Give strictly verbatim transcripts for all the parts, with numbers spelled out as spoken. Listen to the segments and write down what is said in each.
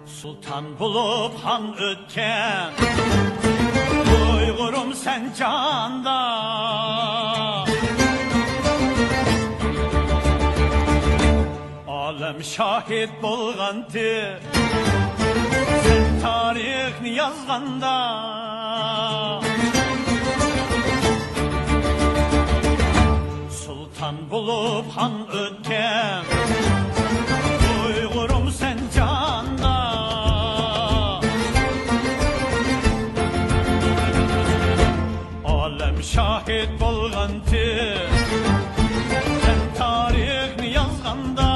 سۇلتان بولۇپ خان ئۆتكەن ئۇيغۇرۇم سەن جاندا. ئالەم شاھىت بولغانتى سەن تارىخنى يازغاندا. سۇلتان بولۇپ خان ئۆتكەن ئۇيغۇرۇم سەن جاندا. ئالەم شاھىت بولغانتى سەن تارىخنى يازغاندا.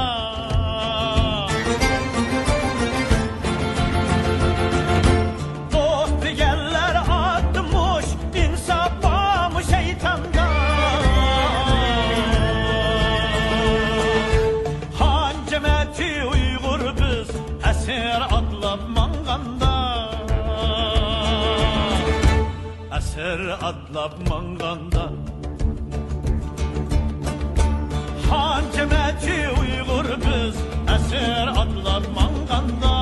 دوست دېگەنلەر ئاتمىش، ئىنساپ بارمۇ شەيتاندا؟ خان جەمەتى ئۇيغۇر بىز ئەسىر ئاتلاپ ماڭغاندا. ئەسىر ئاتلاپ ماڭغاندا. خان جەمەتى ئۇيغۇر بىز ئەسىر ئاتلاپ ماڭغاندا.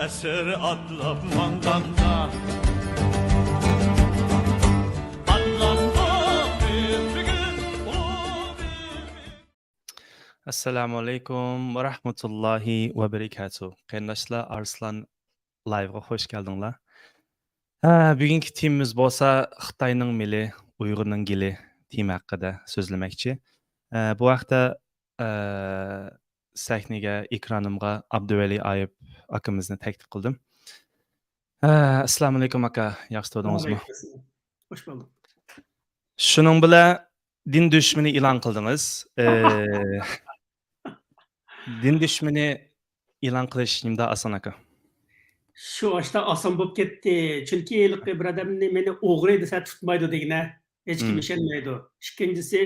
ئەسىر ئاتلاپ ماڭغاندا. ئاتلاندۇق بىز بۈگۈن ئۇلۇغ بىر ئەسسالامۇئەلەيكۇم ۋەرەھمەتۇللاھى ۋەبەرىكاتۇھ. قېرىنداشلار، ئارسلان لايۋغا خوش كەلدىڭلار. ھە، بۈگۈنكى تېمىمىز بولسا خىتاينىڭ مېلى، ئۇيغۇرنىڭ گېلى تېما ھەققىدە سۆزلىمەكچى. ھە، بۇ ھەقتە، ھە، سەھنىگە، ئېكرانىمغا ئابدۇۋەلى ئايۇپ ئاكىمىزنى تەكلىپ قىلدىم. ھە، ئەسسالامۇئەلەيكۇم ئاكا، ياخشى تۇردىڭىزمۇ؟ ۋەئەلەيكۇم ئەسسالام. خوش بولدۇق. شۇنىڭ بىلەن دىن دۈشمىنى ئېلان قىلدىڭىز. ئى، دىن دۈشمىنى ئېلان قىلىش نېمىدا ئاسان، ئاكا؟ شۇ ئاشتا ئاسان بولۇپ كەتتى. چۈنكى ھېلىقى بىر ئادەمنى مېنى ئوغرى دېسە تۇتمايدۇ دېگىنە. ھېچكىم مم. ئىشەنمەيدۇ. ئىككىنچىسى،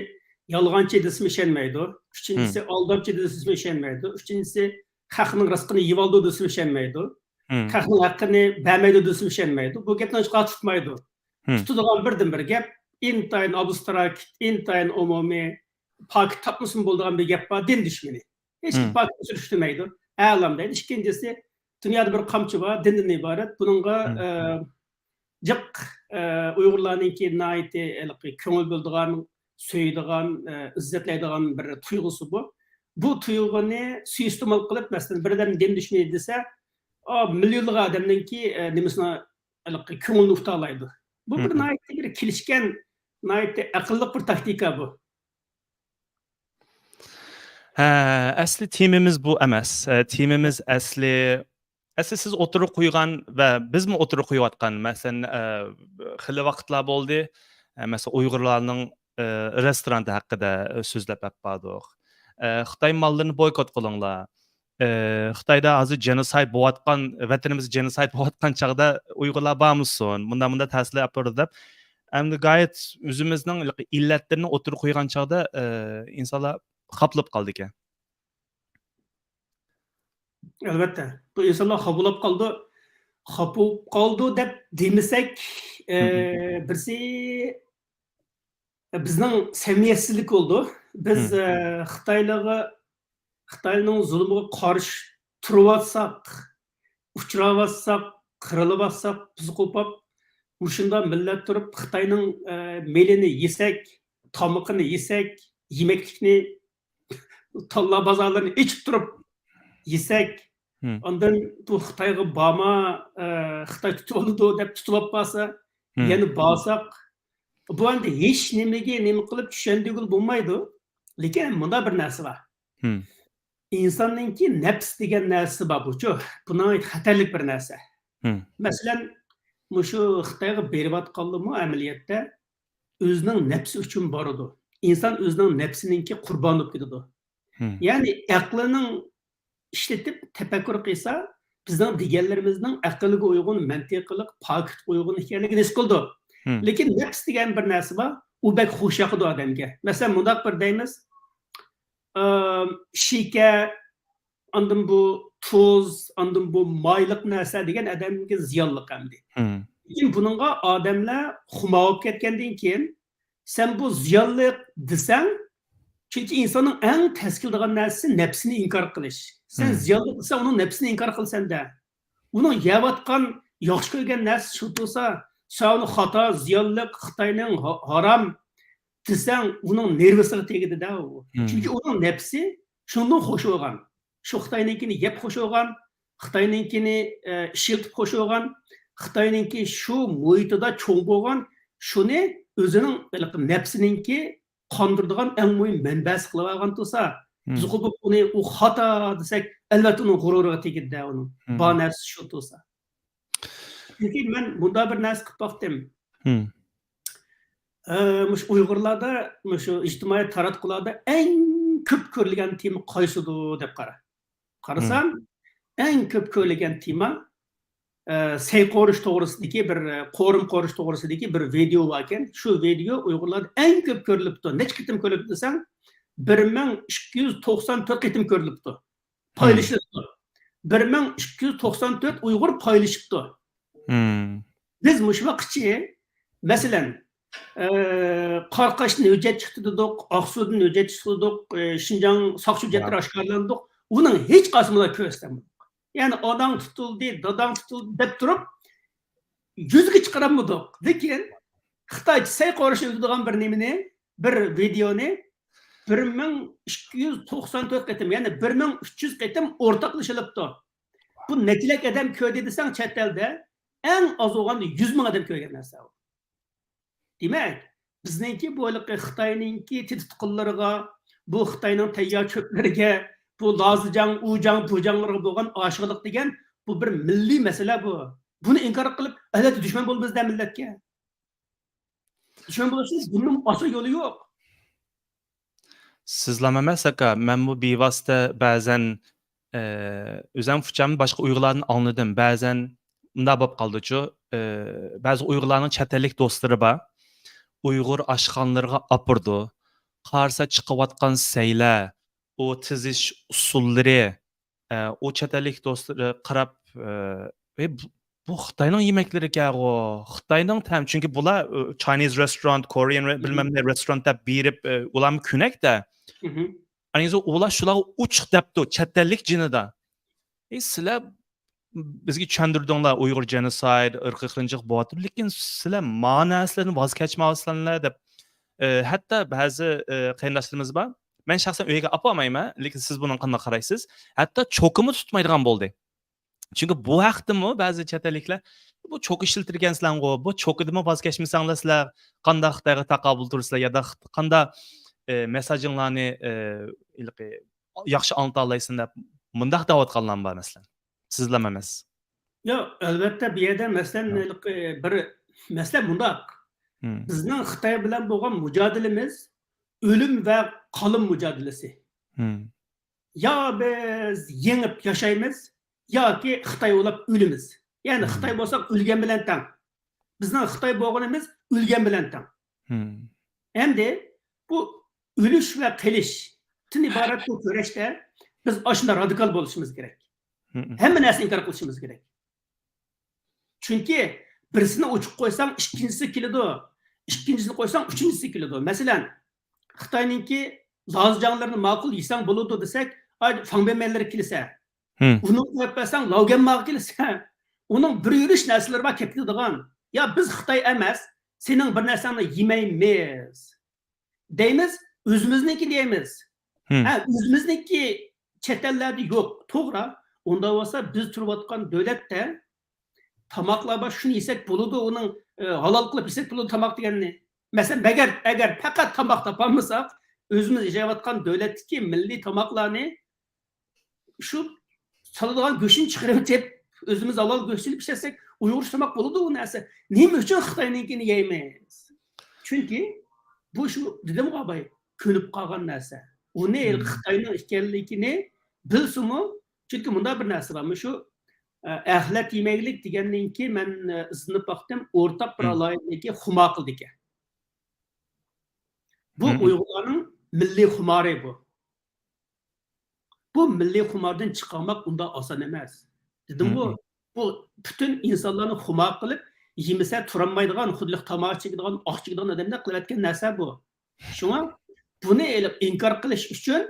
يالغانچى دېسىمۇ ئىشەنمەيدۇ. ئۈچىنچىسى، مم. ئالدامچى دېسىمۇ ئىشەنمەيدۇ. ئۈچىنچىسى، خەقنىڭ رىزقىنى يېۋالىدۇ دېسىمۇ ئىشەنمەيدۇ. مم. خەقنىڭ ھەققىنى بەرمەيدۇ دېسىمۇ ئىشەنمەيدۇ. بۇ گەپنى ھېچقاچان تۇتمايدۇ. مم. تۇتىدىغان بىردىنبىر گەپ، ئىنتايىن ئابستراكت، ئىنتايىن ئومۇمىي، پاكىت تاپمىسىمۇ بولىدىغان بىر گەپ بار، دىن دۈشمىنى. ھېچكىم مم. پاكىتنى سۈرۈشتۈرمەيدۇ. ئەلەم دەيدۇ. ئىككىنچىسى، دۇنيادا بىر قامچا بار، دىندىن ئىبارەت. بۇنىڭغا، مم. ئە، جىق، ئە، ئۇيغۇرلارنىڭكى ناھايىتى ھېلىقى كۆڭۈل بۆلىدىغان، سۆيىدىغان، ئە، ئىززەتلەيدىغان بىر تۇيغۇسى بۇ. بۇ تۇيغۇنى سۇيىئىستېمال قىلىپ، مەسىلەن، بىر ئادەم دىن دۈشمىنى دېسە، ئا، مىليونلىغان ئادەمنىڭكى، ئە، نېمىسىنى ھېلىقى كۆڭلىنى ئۇتالايدۇ. بۇ بىر مم. ناھايىتى بىر كېلىشكەن، ناھايىتى ئەقىللىق بىر تاكتىكا بۇ. ھە، ئەسلى تېمىمىز بۇ ئەمەس. ھە، تېمىمىز ئەسلى، ئەسلى سىز ئوتتۇرىغا قويغان ۋە بىزمۇ ئوتتۇرىغا قويۇۋاتقان، مەسىلەن، ئە، خېلى ۋاقىتلار بولدى. ئە، مەسىلەن، ئۇيغۇرلارنىڭ، ئە، رېستورانى ھەققىدە، ئە، سۆزلەپ ئەپ باردۇق. ئە، خىتاي ماللىرىنى بويكوت قىلىڭلار. ئى، خىتايدا ھازىر جېنوسايد بولۇۋاتقان، ۋەتىنىمىزدە جېنوسايد بولۇۋاتقان چاغدا ئۇيغۇرلار بارمىسۇن، مۇنداق، مۇنداق تەسىرلەر ئاپىرىدۇ دەپ، ئەمدى غايەت ئۆزىمىزنىڭ ئىللەتلىرىنى ئوتتۇرىغا قويغان چاغدا، ئى، ئىنسانلار خاپىلىپ قالىدىكەن. ئەلۋەتتە، بۇ ئىنسانلار خاپىلاپ قالىدۇ. خاپىلاپ قالىدۇ دەپ دېمىسەك، ئى، مم. بىرسى بىزنىڭ سەمىمىيەتسىزلىك بولىدۇ. بىز، مم. ئە، خىتايلارغا، خىتاينىڭ زۇلۇمىغا قارشى تۇرۇۋاتساق، ئۇچراۋاتساق، قىرىلىۋاتساق، بىز قوپاپ، مۇشۇنداق مىللەت تۇرۇپ، خىتاينىڭ، ئە، مېلىنى يېسەك، تامىقىنى يېسەك، يېمەكلىكنى، تاللا بازارلىرىنى ئېچىپ تۇرۇپ يېسەك، مم. ئاندىن بۇ خىتايغا بارما، ئە، خىتاي تۇتۇۋالىدۇ دەپ تۇتۇۋاپ قالسا، مم. يەنە بارساق، بۇ ئەمدى ھېچ نېمىگە نېمە قىلىپ چۈشەندۈرگىلى بولمايدۇ. لېكىن مۇنداق بىر نەرسە بار. مم. ئىنساننىڭكى نەپس دېگەن نەرسىسى بار بۇچۇ. بۇ ناھايىتى خەتەرلىك بىر نەرسە. مم. مەسىلەن، مۇشۇ خىتايغا بېرىۋاتقانلارمۇ ئەمەلىيەتتە ئۆزىنىڭ نەپسى ئۈچۈن بارىدۇ. ئىنسان ئۆزىنىڭ نەپسىنىڭكى قۇربانى بولۇپ كېتىدۇ. مم. يەنى ئەقلىنىڭ ئىشلىتىپ تەپەككۇر قىلسا، بىزنىڭ دېگەنلىرىمىزنىڭ ئەقىلگە ئۇيغۇن، مەنتىقلىق، پاكىتقا ئۇيغۇن ئىكەنلىكىنى ھېس قىلىدۇ. مم. لېكىن نەپس دېگەن بىر نەرسە بار، ئۇ بەك خۇش ياقىدۇ ئادەمگە. مەسىلەن، مۇنداق بىر دەيمىز، ئىم، شېكەر، ئاندىن بۇ تۇز، ئاندىن بۇ مايلىق نەرسە دېگەن ئادەمگە زىيانلىق ئەمدى. مم. لېكىن بۇنىڭغا ئادەملەر خۇمار بولۇپ كەتكەندىن كېيىن، سەن بۇ زىيانلىق دېسەڭ، چۈنكى ئىنساننىڭ ئەڭ تەس كېلىدىغان نەرسىسى نەپسىنى ئىنكار قىلىش. سەن زىيانلىق دېسەڭ، ئۇنىڭ نەپسىنى ئىنكار قىلىسەن-دە. ئۇنىڭ يەۋاتقان، ياخشى كۆرگەن نەرسىسى شۇ تۇرسا، سەن ئۇنى خاتا، زىيانلىق، خىتاينىڭ ھا-، ھارام دېسەڭ، ئۇنىڭ نېرۋىسىغا تېگىدۇ-دە ئۇ. چۈنكى ئۇنىڭ نەپسى شۇندىن خوش بولغان. شۇ خىتاينىڭكىنى يەپ خوش بولغان، خىتاينىڭكىنى، ئە، ئىشلىتىپ خوش بولغان، خىتاينىڭكى شۇ مۇھىتىدا چوڭ بولغان، شۇنى ئۆزىنىڭ ھېلىقى نەپسىنىڭكى قاندۇرىدىغان ئەڭ مۇھىم مەنبەسى قىلىۋالغان تۇرسا، بىز قوپۇپ ئۇنى ئۇ خاتا دېسەك، ئەلۋەتتە ئۇنىڭ غۇرۇرىغا تېگىدىدە ئۇنىڭ. بار نەرسىسى شۇ تۇرسا. چۈنكى مەن مۇنداق بىر نەرسە قىلىپ باقتىم. ئە، مۇشۇ ئۇيغۇرلاردا، مۇشۇ ئىجتىمائىي تاراتقۇلاردا ئەڭ كۆپ كۆرۈلگەن تېما قايسىدۇ دەپ قارا. قارىسام، ئەڭ كۆپ كۆرۈلگەن تېما، ئە، سەي قورۇش توغرىسىدىكى بىر، ئە، قورۇم قورۇش توغرىسىدىكى بىر ۋىدېئو باركەن. شۇ ۋىدېئو ئۇيغۇرلاردا ئەڭ كۆپ كۆرۈلۈپتۇ. نەچچە قېتىم كۆرۈلۈپتۇ دېسەڭ، بىر مىڭ ئىككى يۈز توقسان تۆت قېتىم كۆرۈلۈپتۇ. پايلىشىلىپتۇ. بىر مىڭ ئىككى يۈز توقسان تۆت ئۇيغۇر پايلىشىپتۇ. بىز مۇشۇ ۋاقىتچە، مەسىلەن، ئە، قاراقاشتىن ھۆججەت چىقتى دېدۇق، ئاقسۇدىن ھۆججەت چىقتى دېدۇق، ئە، شىنجاڭ ساقچى ھۆججەتلىرى ئاشكارىلاندۇق. ئۇنىڭ ھېچقايسىمىزغا كۆرسەتمىدۇق. يەنى ئاناڭ تۇتۇلدى، داداڭ تۇتۇلدى دەپ تۇرۇپ، يۈزگە چىقىرالمىدۇق. لېكىن خىتايچە سەي قورۇشنى ئۆگىتىدىغان بىر نېمىنى، بىر ۋىدېئونى بىر مىڭ ئىككى يۈز توقسان تۆت قېتىم، يەنى بىر مىڭ ئۈچ يۈز قېتىم ئورتاقلىشىلىپتۇ. بۇ نەچچىلەك ئادەم كۆردى دېسەڭ، چەت ئەلدە ئەڭ ئاز بولغاندا يۈز مىڭ ئادەم كۆرگەن نەرسە ئۇ. دېمەك، بىزنىڭكى بۇ ھېلىقى خىتاينىڭكى تېتى تۇقۇللىرىغا، بۇ خىتاينىڭ تەييار چۆپلىرىگە، بۇ لازىجاڭ، ئۇجاڭ، بۇجاڭلىرىغا بولغان ئاشىقلىق دېگەن بۇ بىر مىللىي مەسىلە بۇ. بۇنى ئىنكار قىلىپ، ئەلۋەتتە دۈشمەن بولىمىز دە مىللەتكە. دۈشمەن بولۇشنىڭ بۇندىن ئاسان يولى يوق. سىزلام ئەمەس، ئاكا، مەنمۇ بىۋاسىتە بەزەن، ئە، ئۆزەم ئۇچامدۇ، باشقا ئۇيغۇرلاردىن ئاڭلىدىم. بەزەن مۇنداق بولۇپ قالدىچۇ، ئە، بەزى ئۇيغۇرلارنىڭ چەت ئەللىك دوستلىرى بار. ئۇيغۇر ئاشخانىلىرىغا ئاپىرىدۇ. قارىسا چىقىۋاتقان سەيلە، ئۇ تىزىش ئۇسۇللىرى، ئە، ئۇ چەت ئەللىك دوستلىرى قاراپ، ئە، «ئەي، بۇ، بۇ خىتاينىڭ يېمەكلىرىكەنغۇ، خىتاينىڭ تەم-»، چۈنكى بۇلار، ئە، Chinese restaurant، Korean re-، بىلمەم نە رېستورانت دەپ بېرىپ، ئە، ئۇلارمۇ كۆنەك-دە. ئەنىسى ئۇلار شۇلارغا ئوچۇق دەپتۇ، چەت ئەللىك جېنىدا. «ئەي، سىلەر بىزگە چۈشەندۈردۈڭلار، ئۇيغۇر جېنوسايد، ئىرقىي قىرغىنچىلىق بولۇۋاتىدۇ، لېكىن سىلەر ما نەرسىلەردىن ۋاز كەچمەيۋاتىسىلەر» دەپ، ئە، ھەتتا بەزى، ئە، قېرىنداشلىرىمىز بار. مەن شەخسەن ئۆيگە ئاپارمايمەن، لېكىن سىز بۇنىڭغا قانداق قارايسىز؟ ھەتتا چوكىمۇ تۇتمايدىغان بولدى. چۈنكى بۇ ھەقتىمۇ بەزى چەت ئەللىكلەر، «بۇ چوكا ئىشلىتىدىكەنسىلەرغۇ، بۇ چوكىدىنمۇ ۋاز كەچمىسەڭلار سىلەر قانداق خىتايغا تاقابىل تۇرىسىلەر يا-دا خىت-، قانداق، ئە، مېساجىڭلارنى، ئە، ھېلىقى ياخشى ئاڭلىتالايسەن؟» دەپ مۇنداق دەۋاتقانلارمۇ بار، مەسىلەن. سىزلام ئەمەس. ياق، ئەلۋەتتە، بۇ يەردە، مەسىلەن، ھە. ھېلىقى بىر مەسىلە مۇنداق. مم. بىزنىڭ خىتاي بىلەن بولغان مۇجادىلىمىز ئۆلۈم ۋە قالىم مۇجادىلىسى. مم. يا بىز يېڭىپ ياشايمىز، ياكى خىتاي بولاپ ئۆلىمىز. يەنى مم. خىتاي بولساق ئۆلگەن بىلەن تەڭ. بىزنىڭ خىتاي بولغىنىمىز ئۆلگەن بىلەن تەڭ. مم. ئەمدى بۇ ئۆلۈش ۋە قېلىشتىن ئىبارەت بۇ كۈرەشتە بىز ئاشۇنداق رادىكال بولۇشىمىز كېرەك. مم. ھەممە نەرسىنى ئىنكار قىلىشىمىز كېرەك. چۈنكى بىرسىنى ئوچۇق قويساڭ، ئىككىنچىسى كېلىدۇ. ئىككىنچىسىنى قويساڭ، ئۈچىنچىسى كېلىدۇ. مەسىلەن، خىتاينىڭكى لازىجاڭلىرىنى ماقۇل يېسەڭ بولىدۇ دېسەك، ئاي، فاڭبېنمەنلىرى كېلىسە، مم. ئۇنى قويۇپ بەرسەڭ، لاۋگەنماغا كېلىسە، ئۇنىڭ بىر يۈرۈش نەرسىلىرى بار كېتىدىغان. يا بىز خىتاي ئەمەس، سېنىڭ بىر نەرسەڭنى يېمەيمىز دەيمىز، ئۆزىمىزنىڭكى دەيمىز. مم. ھە، ئۆزىمىزنىڭكى چەت ئەللەردە يوق، توغرا. ئۇنداق بولسا بىز تۇرۇۋاتقان دۆلەتتە تاماقلار بار، شۇنى يېسەك بولىدۇ، ئۇنىڭ، ئە، ھالال قىلىپ يېسەك بولىدۇ تاماق دېگەننى. مەسىلەن، ئەگەر، ئەگەر پەقەت تاماق تاپالمىساق، ئۆزىمىز ياشاۋاتقان دۆلەتتىكى مىللىي تاماقلارنى شۇ سالىدىغان گۆشنى چىقىرىۋېتىپ، ئۆزىمىز ھالال گۆش ئېلىپ ئىشلەتسەك، ئۇيغۇرچە تاماق بولىدۇ ئۇ نەرسە. نېمە ئۈچۈن خىتاينىڭكىنى يەيمىز؟ چۈنكى بۇ شۇ دېدىمغۇ ئاباي، كۆنۈپ قالغان نەرسە. ئۇنى مم. خىتاينىڭ ئىكەنلىكىنى بىلسىمۇ، چۈنكى مۇنداق بىر نەرسە بار. مۇشۇ، ئە، ئەخلەت يېمەكلىك دېگەننىڭكى مەن، ئە، ئىزدىنىپ باقتىم، ئورتاق بىر مم. ئالاھىدىلىكى خۇمار قىلىدىكەن. بۇ مم. ئۇيغۇرلارنىڭ مىللىي خۇمارى بۇ. بۇ مىللىي خۇماردىن چىقالماق ئۇنداق ئاسان ئەمەس. دېدىمغۇ، مم. بۇ پۈتۈن ئىنسانلارنى خۇمار قىلىپ، يېمىسە تۇرالمايدىغان، خۇددى تاماكا چېكىدىغان، ئاق چېكىدىغان ئادەمدەك قىلىۋەتكەن نەرسە بۇ. شۇڭا بۇنى ئېلىپ ئىنكار قىلىش ئۈچۈن،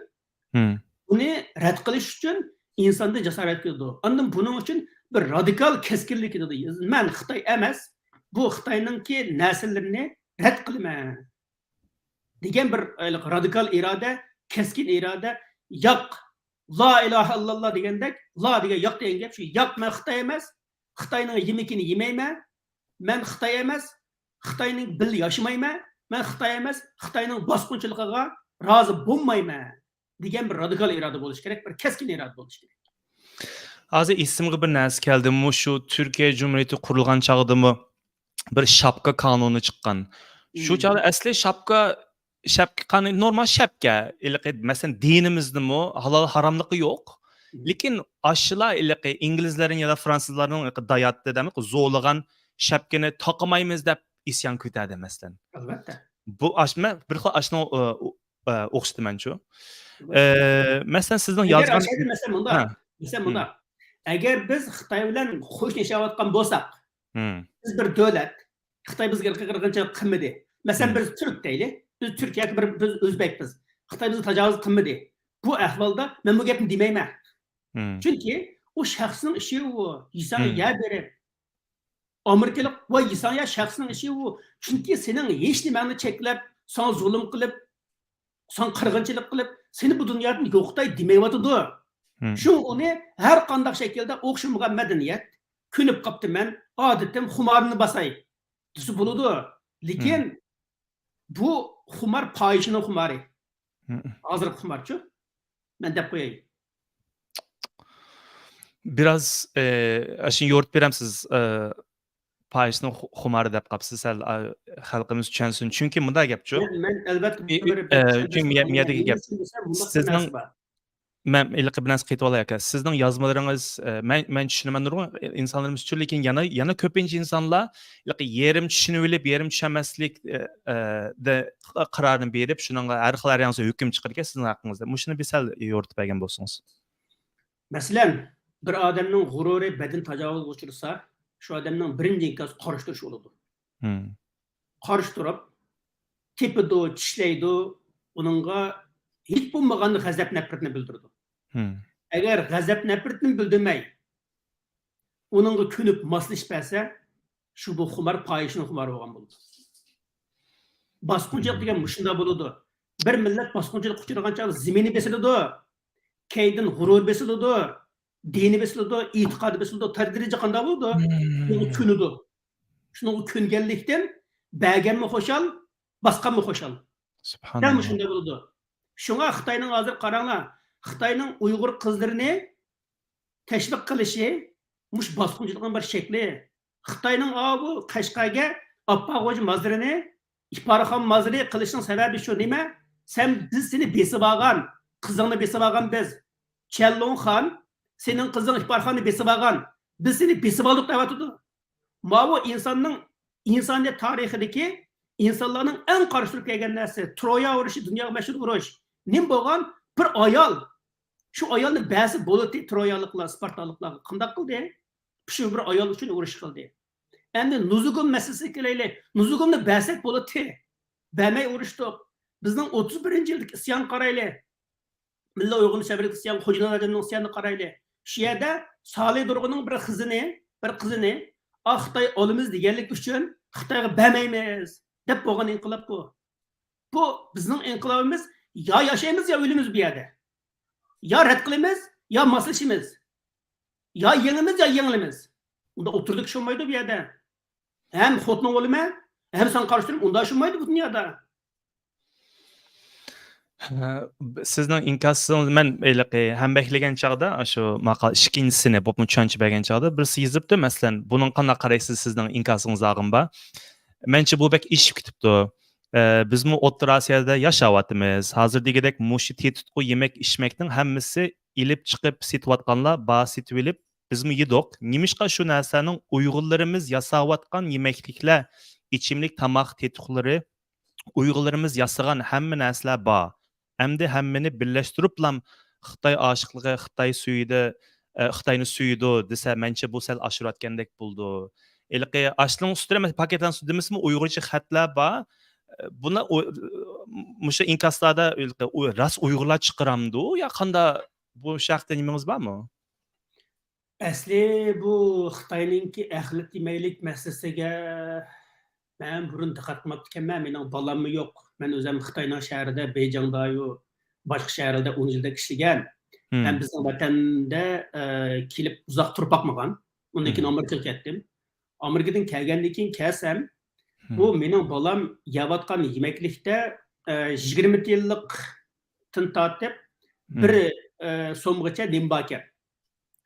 بۇنى رەت قىلىش ئۈچۈن ئىنساندا جاسارەت كېلىدۇ. ئاندىن بۇنىڭ ئۈچۈن بىر رادىكال كەسكىنلىك كېلىدۇ. مەن خىتاي ئەمەس، بۇ خىتاينىڭكى نەرسىلىرىنى رەت قىلىمەن دېگەن بىر، ئە، رادىكال ئىرادە، كەسكىن ئىرادە، ياق، لا ئىلاھە ئىللاللا دېگەندەك، لا دېگەن ياق دېگەن گەپ شۇ. ياق، مەن خىتاي ئەمەس، خىتاينىڭ يېمىكىنى يېمەيمەن، مەن خىتاي ئەمەس، خىتاينىڭ بىللە ياشىمايمەن، مەن خىتاي ئەمەس، خىتاينىڭ باسقۇنچىلىقىغا رازى بولمايمەن دېگەن بىر رادىكال ئىرادە بولۇشى كېرەك، بىر كەسكىن ئىرادە بولۇشى كېرەك. ھازىر ئېسىمگە بىر نەرسە كەلدى. مۇشۇ تۈركىيە جۇمھۇرىيىتى قۇرۇلغان چاغدىمۇ بىر شاپكا قانۇنى چىققان. شۇ چاغدا ئەسلى شاپكا، شاپكا قانۇنى، نورمال شاپكا. ھېلىقى، مەسىلەن، دىنىمىزدىمۇ ھالال ھاراملىقى يوق. لېكىن ئاشۇلار ھېلىقى ئىنگلىزلەرنىڭ يا دا فرانسۇزلارنىڭ داياتتى دەمەك، زورلىغان شاپكىنى تاقىمايمىز دەپ ئىسيان كۆتەردى، مەسىلەن. ئەلۋەتتە. بۇ ئاش-، مە-، بىر خىل ئاشۇنىڭ، ئە، ئە، ئوخشىتىمەنچۇ. ئە، مەسىلەن، سىزنىڭ ئەگەر يازغان ئاشۇ يەردە، مەسىلەن، مۇنداق، ھە. مەسىلەن، ھە. مۇنداق. ئەگەر بىز خىتاي بىلەن قوشنا ياشاۋاتقان بولساق، ھە. بىز بىر دۆلەت، خىتاي بىزگە ئىرقىي قىرغىنچىلىق قىلمىدى. مەسىلەن، ھە. بىز تۈرك دەيلى، بىز تۈرك ياكى بىر، بىز ئۆزبەكپىز. خىتاي بىزگە تاجاۋۇز قىلمىدى. بۇ ئەھۋالدا مەن بۇ گەپنى دېمەيمەن. ھە. چۈنكى ئۇ شەخسنىڭ ئىشى ئۇ. يېسەڭ ھە. يە بېرىپ. ئامېرىكىلىق ۋە يېسەڭ يە شەخسنىڭ ئىشى ئۇ. چۈنكى سېنىڭ ھېچ نېمەڭنى چەكلەپ، ساڭا زۇلۇم قىلىپ، ساڭا قىرغىنچىلىق قىلىپ، سېنى بۇ دۇنيادىن يوقىتاي دېمەيۋاتىدۇ. ھە. شۇڭا ئۇنى ھەر قانداق شەكىلدە ئوخشىمىغان مەدەنىيەت، كۆنۈپ قاپتىمەن، ئادىتىم، خۇمارىمنى باساي دېسە بولىدۇ. لېكىن بۇ خۇمار پاھىشىنىڭ خۇمارى. ھە. ھازىرقى خۇمارچۇ؟ مەن دەپ قوياي. بىراز، ئە، ئاشۇنى يورۇتۇپ بېرەمسىز؟ ئە، پاھىشىنىڭ خۇ-، خۇمارى دەپ قاپسىز، سەل، ئا، خەلقىمىز چۈشەنسۇن. چۈنكى مۇنداق گەپچۇ. مەن، مەن ئەلۋەتتە بۇ ئى، ئى، خەۋەرنى ئە، چۈشەنسۇن. چۈنكى مىيە-، مىيەدىكى گەپ. سىزنىڭ مەن ھېلىقى بىر نەرسە قېتىۋالاي ئاكا. سىزنىڭ يازمىلىرىڭىز، ئە، مەن، مەن چۈشىنىمەن نۇرغۇن ئىنسانلىرىمىز ئۈچۈن، لېكىن يەنە، يەنە كۆپىنچە ئىنسانلار ھېلىقى يېرىم چۈشىنىۋېلىپ، يېرىم چۈشەنمەسلىك، ئە، ئە، دە، قارارىنى بېرىپ، شۇنىڭغا ھەر خىل ھەر ياڭزا ھۆكۈم چىقىرىدىكەن سىزنىڭ ھەققىڭىزدە. مۇشۇنى بىر سەل يورۇتۇپ بەرگەن بولسىڭىز. مەسىلەن، بىر ئادەمنىڭ غۇرۇرى بەدىنى تاجاۋۇزغا ئۇچرىسا، شۇ ئادەمنىڭ بىرىنچى ئىنكاسى قارشى تۇرۇش بولىدۇ. ھىم. قارشى تۇرۇپ، تېپىدۇ، چىشلەيدۇ، ئۇنىڭغا ھېچ بولمىغاندا غەزەپ-نەپرىتىنى بىلدۈرىدۇ. ھىم. ئەگەر غەزەپ-نەپرىتىنى بىلدۈرمەي، ئۇنىڭغا كۆنۈپ ماسلىشىپ بەرسە، شۇ بۇ خۇمار پاھىشىنىڭ خۇمارى بولغان بولىدۇ. باسقۇنچىلىق دېگەن مۇشۇنداق بولىدۇ. بىر مىللەت باسقۇنچىلىققا ئۇچرىغان چاغدا زېمىنى بېسىلىدۇ، كەينىدىن غۇرۇر بېسىلىدۇ، دىنى بېسىلىدۇ، ئېتىقادى بېسىلىدۇ، تەدرىجىي قانداق بولىدۇ؟ شۇنىڭغا كۆنىدۇ. شۇنىڭغا كۆنگەنلىكتىن بەرگەنمۇ خۇشال، باسقانمۇ خۇشال. سۇبھاناللا. دەل مۇشۇنداق بولىدۇ. شۇڭا خىتاينىڭ ھازىر قاراڭلار، خىتاينىڭ ئۇيغۇر قىزلىرىنى تەشۋىق قىلىشى مۇشۇ باسقۇنچىلىقنىڭ بىر شەكلى. خىتاينىڭ ئاۋۇ قەشقەرگە ئاپپاق غوجا مازىرىنى، ئىپارخان مازىرى قىلىشنىڭ سەۋەبى شۇ نېمە؟ سەن، بىز سېنى بېسىۋالغان، قىزىڭنى بېسىۋالغان بىز. چيەنلۇڭخان سېنىڭ قىزىڭ ئىپارخاننى بېسىۋالغان، بىز سېنى بېسىۋالدۇق دەۋاتىدۇ. ماۋۇ ئىنساننىڭ، ئىنسانىيەت تارىخىدىكى ئىنسانلارنىڭ ئەڭ قارشى تۇرۇپ كەلگەن نەرسە، ترويا ئۇرۇشى دۇنياغا مەشھۇر ئۇرۇش. نېمە بولغان؟ بىر ئايال، شۇ ئايالنى بەرسە بولاتتى ترويالىقلار، سپارتانلىقلارغا. قانداق قىلدى؟ شۇ بىر ئايال ئۈچۈن ئۇرۇش قىلدى. ئەمدى نۇزۇگۇم مەسىلىسىگە كېلەيلى. نۇزۇگۇمنى بەرسەك بولاتتى. بەرمەي ئۇرۇشتۇق. بىزنىڭ ئوتتۇز بىرىنچى يىلدىكى ئىسيانغا قارايلى. مىللىي ئۇيغۇرنى سەۋرلىك ئىسيان، خوجا نادىردىننىڭ ئىسيانىنى قارايلى. شۇ يەردە سالى دۇرغۇننىڭ بىر قىزىنى، بىر قىزىنى، ئا، خىتاي ئالىمىز دېگەنلىك ئۈچۈن خىتايغا بەرمەيمىز دەپ بولغان ئىنقىلاب بۇ. بۇ بىزنىڭ ئىنقىلابىمىز، يا ياشايمىز، يا ئۆلىمىز بۇ يەردە. يا رەت قىلىمىز، يا ماسلىشىمىز. يا يېڭىمىز، يا يېڭىلىمىز. ئۇنداق ئوتتۇرىدىكى ئىش بولمايدۇ بۇ يەردە. ھەم خوتۇنۇڭ بولىمەن، ھەم ساڭا قارشى تۇرۇپ، ئۇنداق ئىش بولمايدۇ بۇ دۇنيادا. ھە، سىزنىڭ ئىنكاسىڭىز، مەن ھېلىقى ھەمبەھىرلىگەن چاغدا، شۇ ماقالە ئىككىنچىسىنى بولۇپمۇ چۈشەنچە بەرگەن چاغدا بىرسى يېزىپتۇ، مەسىلەن، بۇنىڭغا قانداق قارايسىز، سىزنىڭ ئىنكاسىڭىزدا ئالغىنىم بار. مەنچە بۇ بەك ئېشىپ كېتىپتۇ. ئە، بىزمۇ ئوتتۇرا ئاسىيادا ياشاۋاتىمىز. ھازىر دېگۈدەك مۇشۇ تېتىتقۇ يېمەك ئىچمەكنىڭ ھەممىسى ئېلىپ چىقىپ سېتىۋاتقانلار بار، سېتىۋېلىپ، بىزمۇ يېدۇق. نېمىشقا شۇ نەرسەنىڭ ئۇيغۇرلىرىمىز ياساۋاتقان يېمەكلىكلەر، ئىچىملىك تاماق تېتىقلىرى، ئۇيغۇرلىرىمىز ياسىغان ھەممە نەرسىلەر بار. ئەمدى ھەممىنى بىرلەشتۈرۈپلام خىتاي ئاشىقلىقى، خىتاي سۈيىدۇ، ئە، خىتاينى سۆيىدۇ دېسە، مەنچە بۇ سەل ئاشۇرۇۋەتكەندەك بولىدۇ. ھېلىقى ئاشنىڭ ئۈستىدە، مەسىلەن، پاكىتانىڭ ئۈستىدە دېمىسىمۇ ئۇيغۇرچە خەتلەر بار. بۇنى ئۇ-، مۇشۇ ئىنكاسلاردا ئۇ-، راست ئۇيغۇرلار چىقىرامدۇ يا قاندا، بۇ شەرتتە نېمىڭىز بارمۇ؟ ئەسلى بۇ خىتاينىڭكى ئەخلەت يېمەيلىك مەسىلىسىگە مەن بۇرۇن دىققەت قىلماپتىكەنمەن، مېنىڭ بالاممۇ يوق. مەن ئۆزۈم خىتاينىڭ شەھىرىدە، بېيجىڭدايۇ، باشقا شەھەرلەردە ئون يىلدەك ئىشلىگەن. مەن بىزنىڭ ۋەتەندە، ئە، كېلىپ ئۇزاق تۇرۇپ باقمىغان. ئۇندىن كېيىن ئامېرىكىغا كەتتىم. ئامېرىكىدىن كەلگەندىن كېيىن كەلسەم، بۇ مېنىڭ بالام يەۋاتقان يېمەكلىكتە، ئە، يىگىرمە تىيىنلىقتىن تارتىپ بىر، ئە، سومغىچە نېمە باركەن.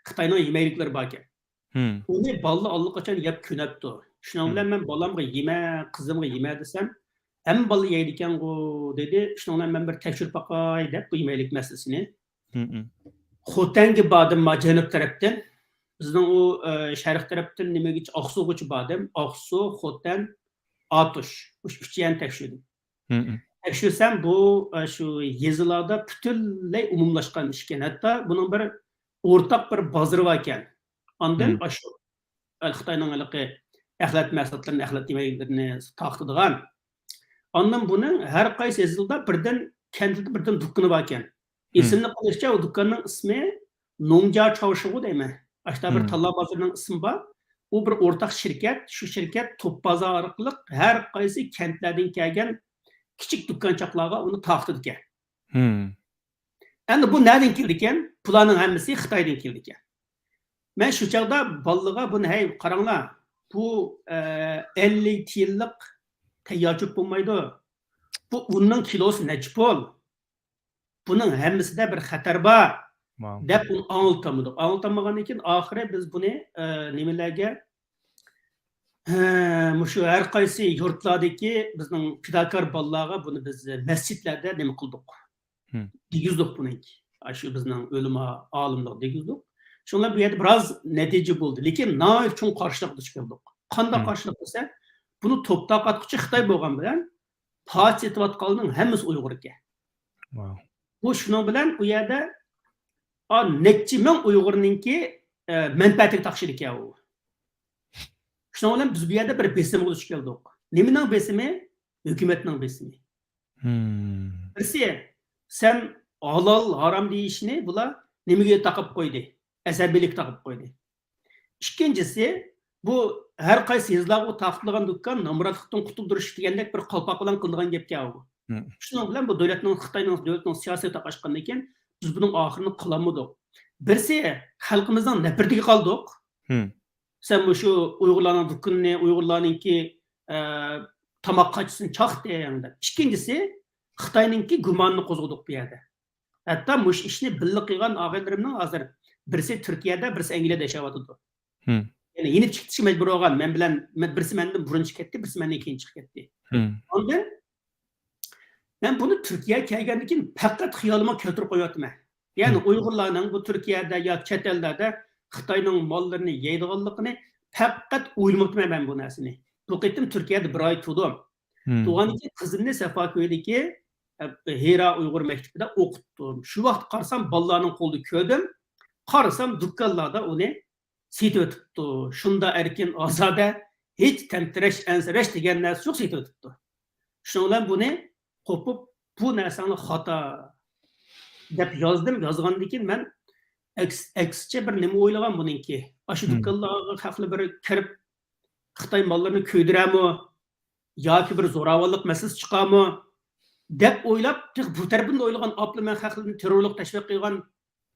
خىتاينىڭ يېمەكلىكلىرى باركەن. ئۇنى بالىلار ئاللىقاچان يەپ كۆنەپتۇ. شۇنىڭ بىلەن مەن بالامغا يېمە، قىزىمغا يېمە دېسەم، ھەممە بالا يەيدىكەنغۇ دېدى. شۇنىڭ بىلەن مەن بىر تەكشۈرۈپ باقاي دەپ بۇ يېمەكلىك مەسىلىسىنى. خوتەنگە باردىم، ما جەنۇب تەرەپتىن. بىزنىڭ ئۇ، ئە، شەرق تەرەپتىن نېمىگىچە، ئاقسۇغىچە باردىم. ئاقسۇ، خوتەن، ئاتۇش. مۇشۇ ئۈچ يەرنى تەكشۈردۈم. تەكشۈرسەم، بۇ، ئە، شۇ يېزىلاردا پۈتۈنلەي ئومۇملاشقان ئىشكەن. ھەتتا بۇنىڭ بىر ئورتاق بىر بازىرى باركەن. ئاندىن ئاشۇ خىتاينىڭ ھېلىقى ئەخلەت مەھسۇلاتلىرىنى، ئەخلەت يېمەكلىرىنى تارقىتىدىغان. ئاندىن بۇنىڭ ھەر قايسى يېزىلاردا بىردىن، كەنتىدە بىردىن دۇكىنى باركەن. ئېسىمدە قېلىشىچە، ئۇ دۇكاننىڭ ئىسمى نوڭجا چاۋشىغۇ دەيمەن. ئاشۇنداق بىر تاللا بازىرىنىڭ ئىسمى بار. ئۇ بىر ئورتاق شىركەت. شۇ شىركەت توپ بازار ئارقىلىق ھەر قايسى كەنتلەردىن كەلگەن كىچىك دۇكانچاقلارغا ئۇنى تارقىتىدىكەن. ئەمدى بۇ نەدىن كېلىدىكەن؟ بۇلارنىڭ ھەممىسى خىتايدىن كېلىدىكەن. مەن شۇ چاغدا بالىلارغا بۇنى، ھەي، قاراڭلار، بۇ، ئە، ئەللىك تىيىنلىق تەييار چۆپ بولمايدۇ. بۇ ئۇننىڭ كىلوسى نەچچە پۇل؟ بۇنىڭ ھەممىسىدە بىر خەتەر بار، دەپ ئۇنى ئاڭلىتالمىدۇق. ئاڭلىتالمىغاندىن كېيىن ئاخىرى بىز بۇنى، ئە، نېمىلەرگە، ھە، مۇشۇ ھەر قايسى يۇرتلاردىكى بىزنىڭ پىداكار بالىلارغا بۇنى بىز مەسچىتلەردە نېمە قىلدۇق؟ دېگۈزدۇق بۇنىڭكى. ئاشۇ بىزنىڭ ئۆلىما، ئالىملارغا دېگۈزدۇق. شۇنىڭ بىلەن بۇ يەردە بىراز نەتىجە بولدى. لېكىن ناھايىتى چوڭ قارشىلىققا دۇچ كەلدۇق. قانداق قارشىلىق دېسە، بۇنى توپ تارقاتقۇچى خىتاي بولغان بىلەن، پارچە سېتىۋاتقانلارنىڭ ھەممىسى ئۇيغۇر ئىكەن. بۇ شۇنىڭ بىلەن ئۇ يەردە، ئا، نەچچە مىڭ ئۇيغۇرنىڭكى، ئە، مەنپەئەتىگە تاقىشىدىكەن ئۇ. شۇنىڭ بىلەن بىز بۇ يەردە بىر بېسىمغا دۇچ كەلدۇق. نېمىنىڭ بېسىمى؟ ھۆكۈمەتنىڭ بېسىمى. بىرسى، سەن ھالال، ھارام دېيىشنى بۇلار نېمىگە تاقاپ قويدى؟ ئەسەبىيلىككە تاقاپ قويدى. ئىككىنچىسى، بۇ ھەر قايسى يېزىلارغا تارقىتىلغان دۇكان نامراتلىقتىن قۇتۇلدۇرۇش دېگەندەك بىر قالپاق بىلەن قىلىنغان گەپكەن ئۇ. شۇنىڭ بىلەن بۇ دۆلەتنىڭ، خىتاينىڭ دۆلەتنىڭ سىياسىتى تاقاشقاندىن كېيىن، بىز بۇنىڭ ئاخىرىنى قىلالمىدۇق. بىرسى، خەلقىمىزنىڭ نەپرىتىگە قالدۇق. سەن مۇشۇ ئۇيغۇرلارنىڭ دۇكىنىنى، ئۇيغۇرلارنىڭكى، ئە، تاماق قاچىسىنى چاقتىڭ دەپ. ئىككىنچىسى، خىتاينىڭكى گۇمانىنى قوزغىدۇق بۇ يەردە. ھەتتا مۇشۇ ئىشنى بىللە قىلغان ئاغىنىلىرىمنىڭ ھازىر بىرسى تۈركىيەدە، بىرسى ئەنگلىيەدە ياشاۋاتىدۇ. يەنى يېنىپ چىقىشقا مەجبۇر بولغان. مەن بىلەن، مەن، بىرسى مەندىن بۇرۇن چىقىپ كەتتى، بىرسى مەندىن كېيىن چىقىپ كەتتى. ئاندىن مەن بۇنى تۈركىيەگە كەلگەندىن كېيىن پەقەت خىيالىمغا كەلتۈرۈپ قويۇۋاتىمەن. يەنى ئۇيغۇرلارنىڭ بۇ تۈركىيەدە يا چەت ئەللەردە خىتاينىڭ ماللىرىنى يەيدىغانلىقىنى پەقەت ئويلىماپتىمەن مەن بۇ نەرسىنى. بۇ قېتىم تۈركىيەدە بىر ئاي تۇردۇم. تۇرغاندىن كېيىن قىزىمنى سافاكۆيدىكى، ئە، ھىرا ئۇيغۇر مەكتىپىدە ئوقۇتتۇم. شۇ ۋاقىت قارىسام، بالىلارنىڭ قولىدا كۆردۈم. قارىسام، دۇكانلاردا ئۇنى سېتىۋېتىپتۇ. شۇنداق ئەركىن، ئازادە، ھېچ تەمتىرەش، ئەنسىرەش دېگەن نەرسە يوق، سېتىۋېتىپتۇ. شۇنىڭ بىلەن بۇنى قوپۇپ، بۇ نەرسەڭلار خاتا دەپ يازدىم. يازغاندىن كېيىن مەن ئەكس-، ئەكسىچە بىر نېمە ئويلىغان بۇنىڭكى. ئاشۇ دۇكانلارغا خەقلەر بىر كىرىپ، خىتاي ماللىرىنى كۆيدۈرەمۇ ياكى بىر زوراۋانلىق مەسىلىسى چىقارمۇ دەپ ئويلاپ، تېخى بۇ تەرىپىنى ئويلىغان، ئاپلا مەن خەقلەرنى تېررورلۇق تەشۋىق قىلغان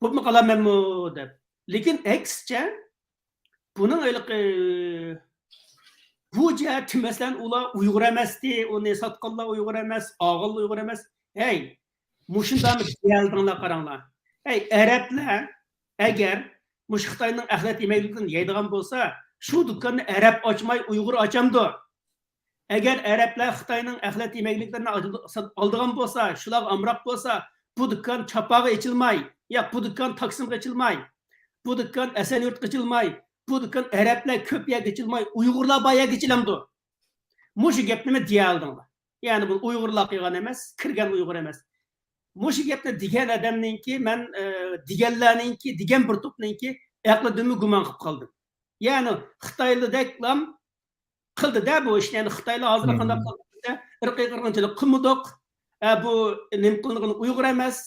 بولۇپمۇ قالارمەنمۇ دەپ. لېكىن ئەكسىچە، بۇنىڭ ھېلىقى بۇ جەھەتتە، مەسىلەن، ئۇلار ئۇيغۇر ئەمەستى، ئۇنى ساتقانلار ئۇيغۇر ئەمەس، ئالغانلار ئۇيغۇر ئەمەس. ھەي، مۇشۇنداقمۇ دېيەلدىڭلار، قاراڭلار. ھەي، ئەرەبلەر ئەگەر مۇشۇ خىتاينىڭ ئەخلەت يېمەكلىكىدىن يەيدىغان بولسا، شۇ دۇكاننى ئەرەب ئاچماي ئۇيغۇر ئاچامدۇ؟ ئەگەر ئەرەبلەر خىتاينىڭ ئەخلەت يېمەكلىكلىرىنى ئالىدىغان بولسا، شۇلارغا ئامراق بولسا، بۇ دۇكان چاپاغا ئېچىلماي، ياق، بۇ دۇكان تاكسىمغا ئېچىلماي، بۇ دۇكان ئەسەنيۇرتقا ئېچىلماي، بۇ دۇكان ئەرەبلەر كۆپ يەرگە ئېچىلماي، ئۇيغۇرلار بار يەرگە ئېچىلەمدۇ؟ مۇشۇ گەپنىمۇ دېيەلدىڭلار. يەنى بۇ ئۇيغۇرلار قىلغان ئەمەس، كىرگەن ئۇيغۇر ئەمەس. مۇشۇ گەپنى دېگەن ئادەمنىڭكى مەن، ئە، دېگەنلەرنىڭكى، دېگەن بىر توپنىڭكى ئەقلىدىنمۇ گۇمان قىلىپ قالدىم. يەنى خىتايلىدەكلام قىلدى-دە بۇ ئىشنى. يەنى خىتايلار ھازىر قانداق قىلدى؟ ئىرقىي قىرغىنچىلىق قىلمىدۇق. ئە، بۇ نېمە قىلىنغىنى ئۇيغۇر ئەمەس.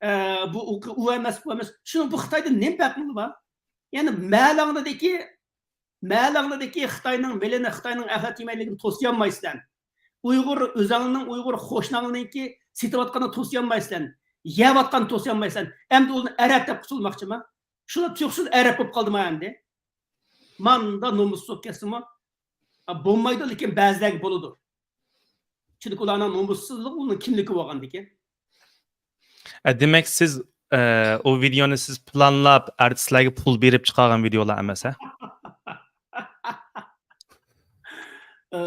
ئە، بۇ ئۇ، ئۇ ئەمەس، بۇ ئەمەس. شۇنىڭ بۇ خىتايدىن نېمە پەرقىمىز بار؟ يەنى مەلىڭدىكى، مەلىڭدىكى خىتاينىڭ مېلىنى، خىتاينىڭ ئەخلەت يېمەكلىكىنى توسىيالمايسىلەر. ئۇيغۇر ئۆزەڭنىڭ، ئۇيغۇر قوشناڭنىڭكى سېتىۋاتقاننى توسىيالمايسىلەر. يەۋاتقاننى توسىيالمايسىلەر. ئەمدى ئۇلارنى ئەرەب دەپ قۇتۇلماقچىما؟ شۇلار تۇيۇقسىز ئەرەب بولۇپ قالدىما ئەمدى؟ ماندا نومۇسسىز بولۇپ كەتسىمۇ، بولمايدۇ، لېكىن بەزىلەرگە بولىدۇ. چۈنكى ئۇلارنىڭ نومۇسسىزلىقى ئۇنىڭ كىملىكى بولغاندىكىن. ئە، دېمەك، سىز، ئە، ئۇ ۋىدېئونى سىز پىلانلاپ، ئارتىسلارغا پۇل بېرىپ چىقارغان ۋىدېئولار ئەمەس، ھە؟ ئە،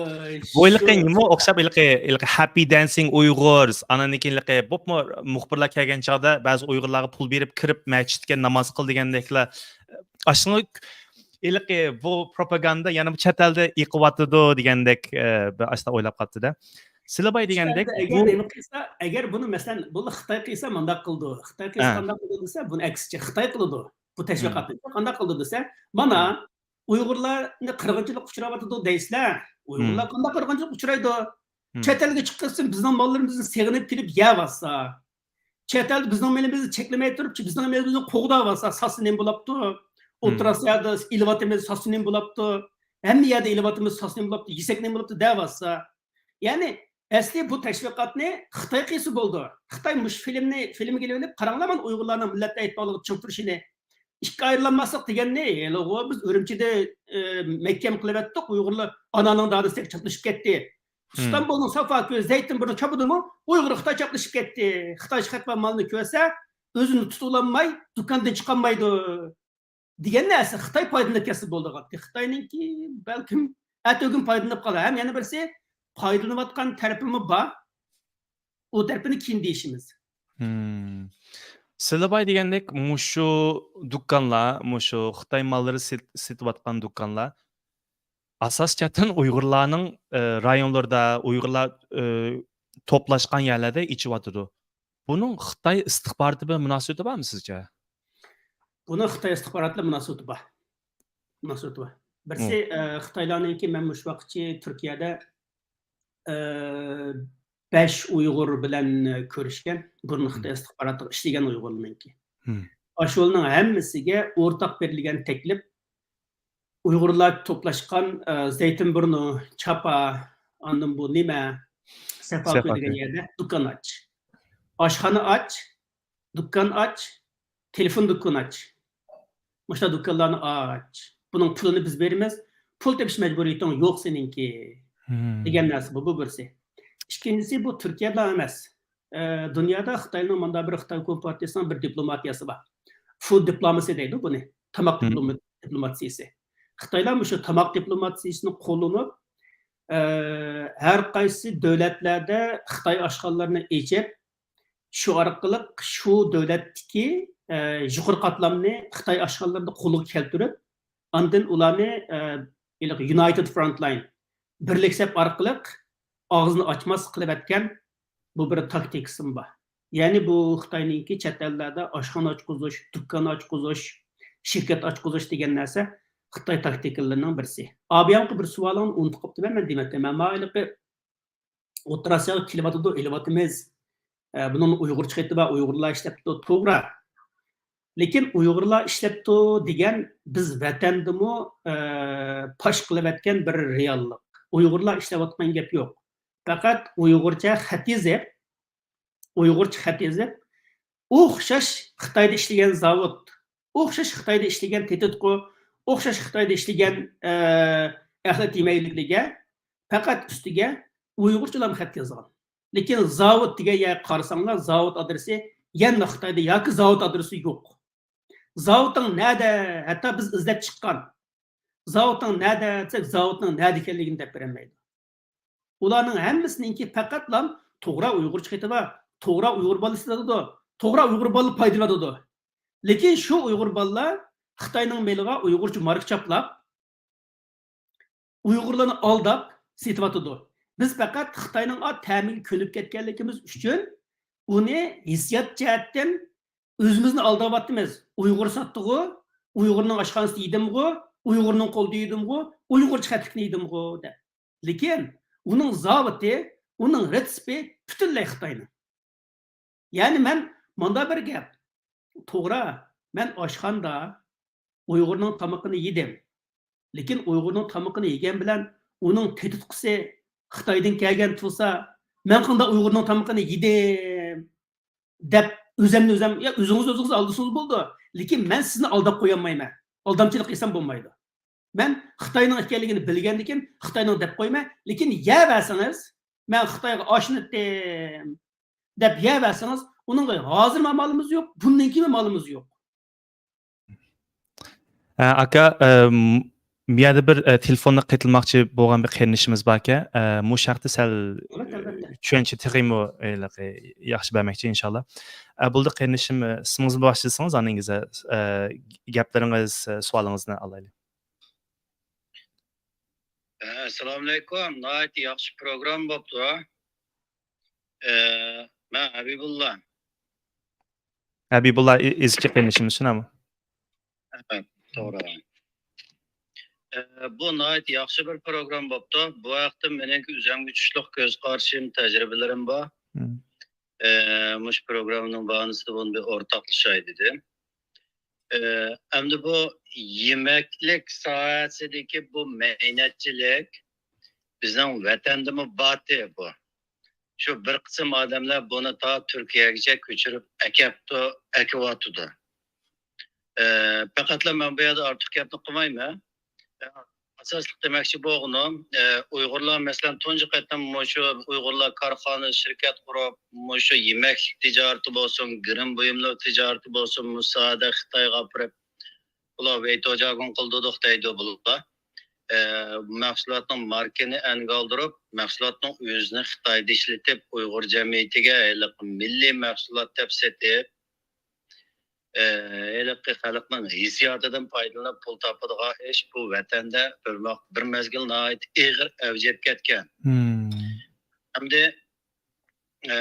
بۇ ھېلىقى شۇ نېمە ئوخشاپ، ھېلىقى، ھېلىقى Happy Dancing Uyghurs، ئانان كېيىن ھېلىقى بوپمۇ مۇخبىرلار كەلگەن چاغدا بەزى ئۇيغۇرلارغا پۇل بېرىپ كىرىپ مەسچىتكە ناماز قىل دېگەندەكلا، ئاشۇڭا ھېلىقى بۇ پروپاگاندا يەنە بۇ چەت ئەلدە ئېقىۋاتىدۇ دېگەندەك، ئە، بىر ئاشۇنداق ئويلاپ قاپتۇ-دە. سىلىباي دېگەندەك، ئەگەر بۇ نېمە قىلسا، ئەگەر بۇنى، مەسىلەن، بۇنى خىتاي قىلسا مانداق قىلىدۇ، خىتاي قىلسا ھە. قانداق قىلىدۇ دېسە، بۇنى ئەكسىچە خىتاي قىلىدۇ. بۇ ھىم. تەشۋىقاتنى قانداق قىلىدۇ دېسە، مانا، ھىم. ئۇيغۇرلارنى قىرغىنچىلىققا ئۇچراۋاتىدۇ دەيسىلەر. ئۇيغۇرلار ھىم. قانداق قىرغىنچىلىققا ئۇچرايدۇ؟ ھىم. چەت ئەلگە چىقىپ كەتسۇن، بىزنىڭ ماللىرىمىزنى سېغىنىپ كېلىپ يەۋالسا. چەت ئەلدە بىزنىڭ مېلىمىزنى چەكلىمەي تۇرۇپ، بىزنىڭ مېلىمىزنى قوغداۋالسا، ساتسا نېمە بولاپتۇ؟ مم. ئوتتۇرا ئاسىيادا ئېلىۋاتىمىز، ساتسا نېمە بولاپتۇ؟ ھەممە يەردە ئېلىۋاتىمىز، ساتسا نېمە بولاپتۇ؟ يېسەك نېمە بولاپتۇ دەۋالسا. يەنى، ئەسلى بۇ تەشۋىقاتنى خىتاي قىلسا بولىدۇ. خىتاي مۇشۇ فىلىمنى، فىلىمگە ئېلىۋېلىپ، قاراڭلار، مانا ئۇيغۇرلارنىڭ مىللەت ئەيىبلىقىغا چىڭ تۇرۇشىنى. ئىككى ئايرىلالماسلىق دېگەننى، ھېلىغۇ بىز ئۈرۈمچىدە، ئى، مەھكەم قىلىۋەتتۇق، ئۇيغۇرلار ئانانىڭ دادىسىدەك چاپلىشىپ كەتتى. مم. ئىستانبۇلنىڭ سافاكۆل، زەيتىنبۇرنى چاپىدىمۇ، ئۇيغۇر خىتاي چاپلىشىپ كەتتى. خىتايچە خەت بار مالنى كۆرسە، ئۆزىنى تۇتۇۋالالماي، دۇكاندىن چىقالمايدۇ. دېگەن نەرسە خىتاي پايدىلىنىپ كەتسە بولىدىغان. خىتاينىڭكى بەلكىم ئەتىگۈن پايدىلىنىپ قالار. ھەم يەنە بىرسى، پايدىلىنىۋاتقان تەرىپىمۇ بار. ئۇ تەرىپىنى كېيىن دېيىشىمىز. ھىم. سىلىباي دېگەندەك، مۇشۇ دۇكانلار، مۇشۇ خىتاي ماللىرى سېت-، سېتىۋاتقان دۇكانلار ئاساسىي جەھەتتىن ئۇيغۇرلارنىڭ، ئى، رايونلىرىدا، ئۇيغۇرلار، ئى، توپلاشقان يەرلەردە ئېچىۋاتىدۇ. بۇنىڭ خىتاي ئىستىخباراتى بىلەن مۇناسىۋىتى بارمۇ سىزچە؟ بۇنىڭ خىتاي ئىستىخباراتى بىلەن مۇناسىۋىتى بار. مۇناسىۋىتى بار. بىرسى، مم. ئى، خىتايلارنىڭكى، مەن مۇشۇ ۋاقىتچە تۈركىيەدە، ئى، بەش ئۇيغۇر بىلەن كۆرۈشكەن، بۇرۇن خىتاي مم. ئىستىخباراتىغا ئىشلىگەن ئۇيغۇرلارنىڭكى. مم. ئاشۇلارنىڭ ھەممىسىگە ئورتاق بېرىلگەن تەكلىپ، ئۇيغۇرلار توپلاشقان، ئە، زەيتىنبۇرنۇ، چاپا، ئاندىن بۇ نېمە، سەفاكۆي دېگەن سەفاكۆي. يەردە دۇكان ئاچ. ئاشخانا ئاچ، دۇكان ئاچ، تېلېفون دۇكىنى ئاچ. مۇشۇنداق دۇكانلارنى ئاچ. بۇنىڭ پۇلىنى بىز بېرىمىز. پۇل تېپىش مەجبۇرىيىتىڭ يوق سېنىڭكى. مم. دېگەن نەرسە بۇ، بۇ بىرسى. ئىككىنچىسى، بۇ تۈركىيەدىلا ئەمەس. ئە، دۇنيادا خىتاينىڭ مۇنداق بىر خىتاي كومپارتىيىسىنىڭ بىر دىپلوماتىيەسى بار. فۇد دىپلوماسى دەيدۇ بۇنى. تاماق مم. دىپلوما-، دىپلوماتىيىسى. خىتايلار مۇشۇ تاماق دىپلوماتىيىسىنى قوللىنىپ، ئە، ھەر قايسى دۆلەتلەردە خىتاي ئاشخانىلىرىنى ئېچىپ، شۇ ئارقىلىق شۇ دۆلەتتىكى، ئە، يۇقىرى قاتلامنى خىتاي ئاشخانىلىرىدا قولغا كەلتۈرۈپ، ئاندىن ئۇلارنى، ئە، ھېلىقى يۇنايتېد فرونتلاين، بىرلىك سەپ ئارقىلىق ئاغزىنى ئاچماسلىق قىلىۋەتكەن بۇ بىر تاكتىكىسىمۇ بار. يەنى بۇ خىتاينىڭكى چەت ئەللەردە ئاشخانا ئاچقۇزۇش، دۇكان ئاچقۇزۇش، شىركەت ئاچقۇزۇش دېگەن نەرسە خىتاي تاكتىكىلىرىنىڭ بىرسى. ئابىيامقى بىر سوئالىڭنى ئۇنتۇپ قاپتىمەن، مەن دېمەكتە. مەن ماۋۇ ھېلىقى ئوتتۇرا ئاسىياغا كېلىۋاتىدۇ، ئېلىۋاتىمىز. ئە، بۇنىڭ ئۇيغۇرچە خېتى بار، ئۇيغۇرلار ئىشلەپتۇ، توغرا. لېكىن ئۇيغۇرلار ئىشلەپتۇ دېگەن بىز ۋەتەندىمۇ، ئە، پاش قىلىۋەتكەن بىر رېئاللىق. ئۇيغۇرلار ئىشلەۋاتقان گەپ يوق. پەقەت ئۇيغۇرچە خەت يېزىپ، ئۇيغۇرچە خەت يېزىپ، ئوخشاش خىتايدا ئىشلىگەن زاۋۇت، ئوخشاش خىتايدا ئىشلىگەن تېتىتقۇ، ئوخشاش خىتايدا ئىشلىگەن، ئە، ئەخلەت يېمەكلىكىگە پەقەت ئۈستىگە ئۇيغۇرچىلام خەت يازغان. لېكىن زاۋۇت دېگەن يەرگە قارىساڭلار، زاۋۇت ئادرېسى يەنە خىتايدا ياكى زاۋۇت ئادرېسى يوق. زاۋۇتۇڭ نەدە؟ ھەتتا بىز ئىزدەپ چىققان. زاۋۇتۇڭ نەدە دېسەك، زاۋۇتنىڭ نەدە ئىكەنلىكىنى دەپ بېرەلمەيدۇ. ئۇلارنىڭ ھەممىسىنىڭكى پەقەتلا توغرا ئۇيغۇرچە خېتى بار، توغرا ئۇيغۇر بالىسى سېتىدۇ، توغرا ئۇيغۇر بالا پايدىلىنىدۇ. لېكىن شۇ ئۇيغۇر بالىلار خىتاينىڭ مېلىغا ئۇيغۇرچە ماركا چاپلاپ، ئۇيغۇرلارنى ئالداپ سېتىۋاتىدۇ. بىز پەقەت خىتاينىڭ ئا تەمىگە كۆنۈپ كەتكەنلىكىمىز ئۈچۈن ئۇنى ھېسسىيات جەھەتتىن ئۆزىمىزنى ئالداۋاتىمىز. ئۇيغۇر ساتتىغۇ، ئۇيغۇرنىڭ ئاشخانىسىدا يېدىمغۇ، ئۇيغۇرنىڭ قولىدا يېدىمغۇ، ئۇيغۇرچە خەتلىكنى يېدىمغۇ دەپ. لېكىن ئۇنىڭ زاۋۇتى، ئۇنىڭ رېتسېپى پۈتۈنلەي خىتاينىڭ. يەنى مەن مۇندا بىر گەپ. توغرا، مەن ئاشخانىدا ئۇيغۇرنىڭ تامىقىنى يېدىم. لېكىن ئۇيغۇرنىڭ تامىقىنى يېگەن بىلەن ئۇنىڭ تېتىتقۇسى خىتايدىن كەلگەن تۇرسا، مەن قانداق ئۇيغۇرنىڭ تامىقىنى يېدىم دەپ ئۆزۈمنى ئۆزۈم، يا، ئۆزىڭىز ئۆزىڭىز ئالدىسىڭىز بولىدۇ. لېكىن مەن سىزنى ئالداپ قويالمايمەن. ئالدامچىلىق قىلسام بولمايدۇ. مەن خىتاينىڭ ئىكەنلىكىنى بىلگەندىن كېيىن خىتاينىڭ دەپ قويمەن، لېكىن يەۋەرسىڭىز، مەن خىتايغا ئاشنىتتىم دەپ يەۋەرسىڭىز، ئۇنىڭغا ھازىرمۇ مالىمىز يوق، بۇندىن كېيىنمۇ مالىمىز يوق. ئە، ئاكا، ئەم، بۇ يەردە بىر، ئە، تېلېفوندا قېتىلماقچى بولغان بىر قېرىندىشىمىز باركەن. ئە، مۇشۇ ھەقتە سەل، ئالبەتتە، ئالبەتتە. چۈشەنچە تېخىمۇ، ئە، ياخشى بەرمەكچى، ئىنشاللا. ئە، بولدى، قېرىندىشىم، ئە، ئىسمىڭىزنى باشلىسىڭىز، ئاندىن كېيىن، ئە، گەپلىرىڭىز، ئە، سوئالىڭىزنى ئالايلى. ئەسسالامۇئەلەيكۇم. ناھايىتى ياخشى پروگرامما بوپتۇ. ئە، مەن ھەبىبۇللا. ھەبىبۇللا ئى-، ئىزچى قېرىندىشىمىز شۇنداقمۇ؟ ھە، توغرا. ئە، بۇ ناھايىتى ياخشى بىر پروگرامما بوپتۇ. بۇ ھەقتە مېنىڭكى ئۆزۈمگە چۈشلۈك كۆز قارىشىم، تەجرىبىلىرىم بار. مم. ئە، مۇشۇ پروگراممىنىڭ باھانىسىدا بۇنى بىر ئورتاقلىشاي دېدىم. ئە، ئەمدى بۇ يېمەكلىك ساھەسىدىكى بۇ مەينەتچىلىك بىزنىڭ ۋەتەندىمۇ بارتى بۇ. شۇ بىر قىسىم ئادەملەر بۇنى تا تۈركىيەگىچە كۆچۈرۈپ ئەكەپتۇ، ئەكىۋاتىدۇ. ئە، پەقەتلا مەن بۇ يەردە ئارتۇق گەپنى قىلمايمەن. ئاساسلىق دېمەكچى بولغىنىم، ئە، ئۇيغۇرلار، مەسىلەن، تۇنجى قېتىم مۇشۇ ئۇيغۇرلار كارخانا، شىركەت قۇرۇپ، مۇشۇ يېمەكلىك تىجارىتى بولسۇن، گىرىم بۇيۇملىرى تىجارىتى بولسۇن، مۇشۇ ساھەدە خىتايغا ئاپىرىپ، بۇلار ۋېيتوجياگۇڭ قىلدۇردۇق دەيدۇ بۇلار. ئە، مەھسۇلاتنىڭ ماركىنى ئەنگە ئالدۇرۇپ، مەھسۇلاتنىڭ ئۆزىنى خىتايدا ئىشلىتىپ، ئۇيغۇر جەمئىيىتىگە ھېلىقى مىللىي مەھسۇلات دەپ سېتىپ، ئە، ھېلىقى خەلقنىڭ ھېسسىياتىدىن پايدىلىنىپ پۇل تاپىدىغان ئىش بۇ ۋەتەندە بىر ۋاقىت، بىر مەزگىل ناھايىتى ئېغىر ئەۋج ئېلىپ كەتكەن. مم. ئەمدى، ئە،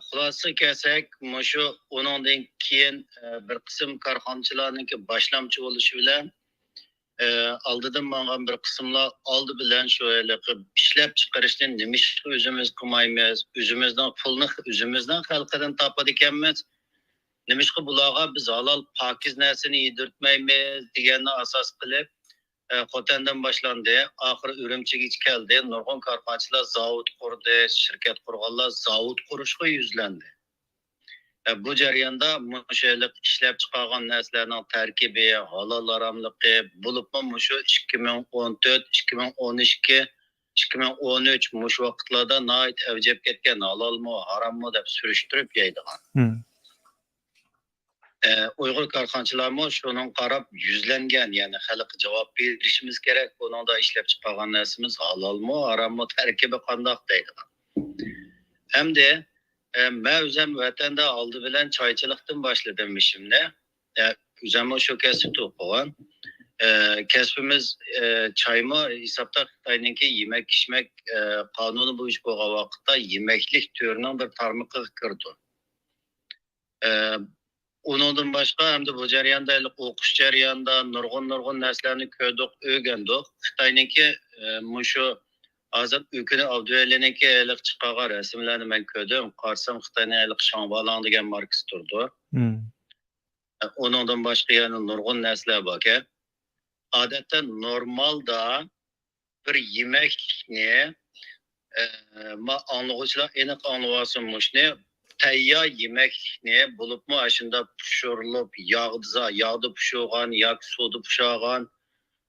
خۇلاسىسىگە كەلسەك، مۇشۇ ئۇنىڭدىن كېيىن، ئە، بىر قىسىم كارخانىچىلارنىڭكى باشلامچى بولۇشى بىلەن، ئە، ئالدىدىن ماڭغان بىر قىسىملار ئالدى بىلەن شۇ ھېلىقى ئىشلەپچىقىرىشنى نېمىشقا ئۆزىمىز قىلمايمىز، ئۆزىمىزنىڭ پۇلنى ئۆزىمىزنىڭ خەلقىدىن تاپىدىكەنمىز، نېمىشقا بۇلارغا بىز ھالال، پاكىز نەرسىنى يېدۈرتمەيمىز دېگەننى ئاساس قىلىپ، ئە، خوتەندىن باشلاندى، ئاخىرى ئۈرۈمچىگىچە كەلدى. نۇرغۇن كارخانىچىلار زاۋۇت قۇردى، شىركەت قۇرغانلار زاۋۇت قۇرۇشقا يۈزلەندى. ئە، بۇ جەرياندا مۇشۇ ھېلىقى ئىشلەپچىقارغان نەرسىلەرنىڭ تەركىبى، ھالال-ھاراملىقى، بولۇپمۇ مۇشۇ ئىككى مىڭ ئون تۆت، ئىككى مىڭ ئون ئىككى، ئىككى مىڭ ئون ئۈچ مۇشۇ ۋاقىتلاردا ناھايىتى ئەۋج ئېلىپ كەتكەن، ھالالمۇ، ھاراممۇ دەپ سۈرۈشتۈرۈپ يەيدىغان. مم. ئە، ئۇيغۇر كارخانىچىلارمۇ شۇنىڭغا قاراپ يۈزلەنگەن، يەنى خەلققە جاۋاب بېرىشىمىز كېرەك، بۇنىڭدا ئىشلەپچىقارغان نەرسىمىز ھالالمۇ، ھاراممۇ، تەركىبى قانداق دەيدىغان. ئەمدى، ئە، مەن ئۆزۈم ۋەتەندە ئالدى بىلەن چايچىلىقتىن باشلىدىم ئىشىمنى. ئە، ئۆزۈممۇ شۇ كەسىپتە ئوقۇغان. ئە، كەسپىمىز، ئە، چايمۇ ھېسابتا خىتاينىڭكى يېمەك-ئىچمەك، ئە، قانۇنى بويىچە بولغان ۋاقىتتا يېمەكلىك تۈرىنىڭ بىر تارمىقىغا كىرىدۇ. ئە، ئۇنىڭدىن باشقا، ئەمدى بۇ جەرياندا، ھېلىقى ئوقۇش جەريانىدا نۇرغۇن، نۇرغۇن نەرسىلەرنى كۆردۇق، ئۆگەندۇق. خىتاينىڭكى، ئە، مۇشۇ ھازىر ئۆكۈنى ئابدۇۋەلىنىڭكى ھېلىقى چىقارغان رەسىملەرنى مەن كۆردۈم. قارىسام، خىتاينىڭ ھېلىقى شاڭۋالىڭ دېگەن ماركىسى تۇرىدۇ. مم. ئە، ئۇنىڭدىن باشقا يەنە نۇرغۇن نەرسىلەر باركەن. ئادەتتە نورمالدا بىر يېمەكلىكنى، ئە، ما ئاڭلىغۇچىلار ئېنىق ئاڭلىۋالسۇن مۇشۇنى، تەييار يېمەكلىكنى، بولۇپمۇ ئاشۇنداق پىشۇرۇلۇپ، ياغدا، ياغدا پىشۇرغان ياكى سۇدا پىشۇرغان،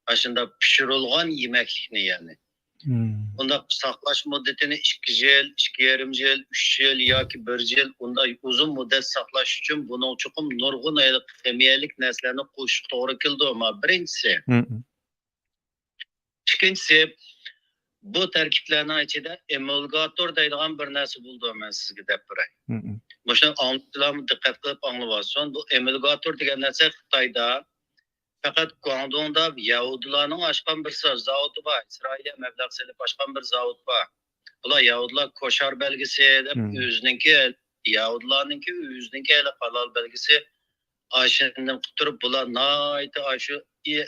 ئاشۇنداق پىشۇرۇلغان يېمەكلىكنى، يەنى. مم. ئۇنداق ساقلاش مۇددىتىنى ئىككى يىل، ئىككى يېرىم يىل، ئۈچ يىل ياكى بىر يىل، ئۇنداق ئۇزۇن مۇددەت ساقلاش ئۈچۈن بۇنىڭغا چوقۇم نۇرغۇن ھېلىقى خىمىيەلىك نەرسىلەرنى قوشۇشقا توغرا كېلىدۇ. ما، بىرىنچىسى. مم. ئىككىنچىسى، بۇ تەركىبلەرنىڭ ئىچىدە ئېمۇلگاتور دەيدىغان بىر نەرسە بولىدۇ، مەن سىزگە دەپ بېرەي. مم. مۇشۇنى ئاڭلىغۇچىلارمۇ دىققەت قىلىپ ئاڭلىۋالسۇن. بۇ ئېمۇلگاتور دېگەن نەرسە خىتايدا، پەقەت گۇاڭدۇڭدا يەھۇدىيلارنىڭ ئاچقان بىر زا-، زاۋۇتى بار، ئىسرائىلىيە مەبلەغ سېلىپ ئاچقان بىر زاۋۇت بار. بۇلار يەھۇدىيلار كوشار بەلگىسى دەپ مم. ئۆزىنىڭكى، يەھۇدىيلارنىڭكى ئۆزىنىڭكى ھېلىقى ھالال بەلگىسى. ئاشۇندىن قىلىپ تۇرۇپ، بۇلار ناھايىتى ئاشۇ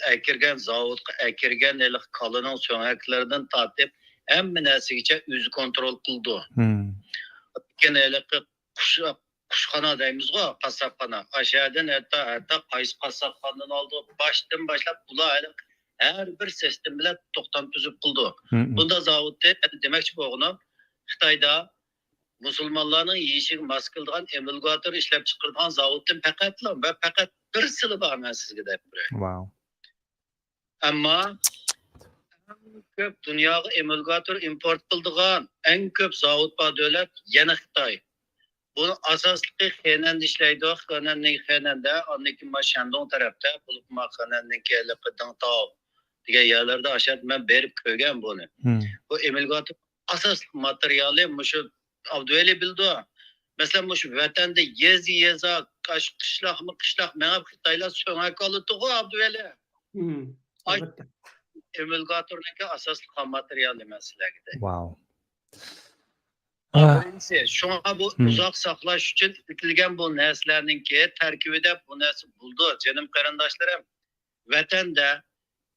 ئەكىرگەن، زاۋۇتقا ئەكىرگەن ھېلىقى كالىنىڭ سۆڭەكلىرىدىن تارتىپ، ھەممە نەرسىگىچە ئۆزى كونترول قىلىدۇ. لېكىن ھېلىقى قۇش-، قۇشخانا دەيمىزغۇ، قاسساپخانا. ئاشۇ يەردىن ھەتتا، ھەتتا قايسى قاسساپخانىدىن ئالىدۇ، باشتىن باشلاپ ئۇلار ھەر بىر سىستېما بىلەن توختام تۈزۈپ قىلىدۇ. بۇندا زاۋۇتتىن دېمەكچى بولغىنىم، خىتايدا مۇسۇلمانلارنىڭ يېيىشىگە ماس كېلىدىغان ئېمۇلگاتور ئىشلەپچىقىرىدىغان زاۋۇتتىن پەقەتلا ۋە پەقەت بىرسىلا بار، مەن سىزگە دەپ بېرەي. ئەمما ئەڭ كۆپ دۇنياغا ئېمۇلگاتور ئىمپورت قىلىدىغان ئەڭ كۆپ زاۋۇت بار دۆلەت يەنە خىتاي. بۇنىڭ ئاساسلىقى خېنەندە ئىشلەيدۇ، خېنەندىن خېنەندە، ئاندىن كېيىن مانا شەندۇڭ تەرەپتە، بولۇپمۇ خېنەندىن كېيىن ھېلىقى دىڭتاۋ دېگەن يەرلەردە ئاشۇ يەردە مەن بېرىپ كۆرگەن بۇنى. بۇ ئېمۇلگاتور ئاساسلىق ماتېرىيالى مۇشۇ ئابدۇۋەلى بىلىدۇ. مەسىلەن، مۇشۇ ۋەتەندە يېزا-يېزا، قىشلاقمۇ قىشلاق مېڭىپ خىتايلار سۆڭەك ئالىدىغۇ ئابدۇۋەلى. ئاي، ئەلۋەتتە. ئېمۇلگاتورنىڭكى ئاساسلىق خام ماتېرىيالى مەن سىلەرگە دەي. ۋاۋ. بۇ بىرىنچىسى. شۇڭا بۇ ئۇزاق ساقلاش ئۈچۈن ئىشلىتىلگەن بۇ نەرسىلەرنىڭكى تەركىبىدە بۇ نەرسە بولىدۇ، جېنىم قېرىنداشلىرىم. ۋەتەندە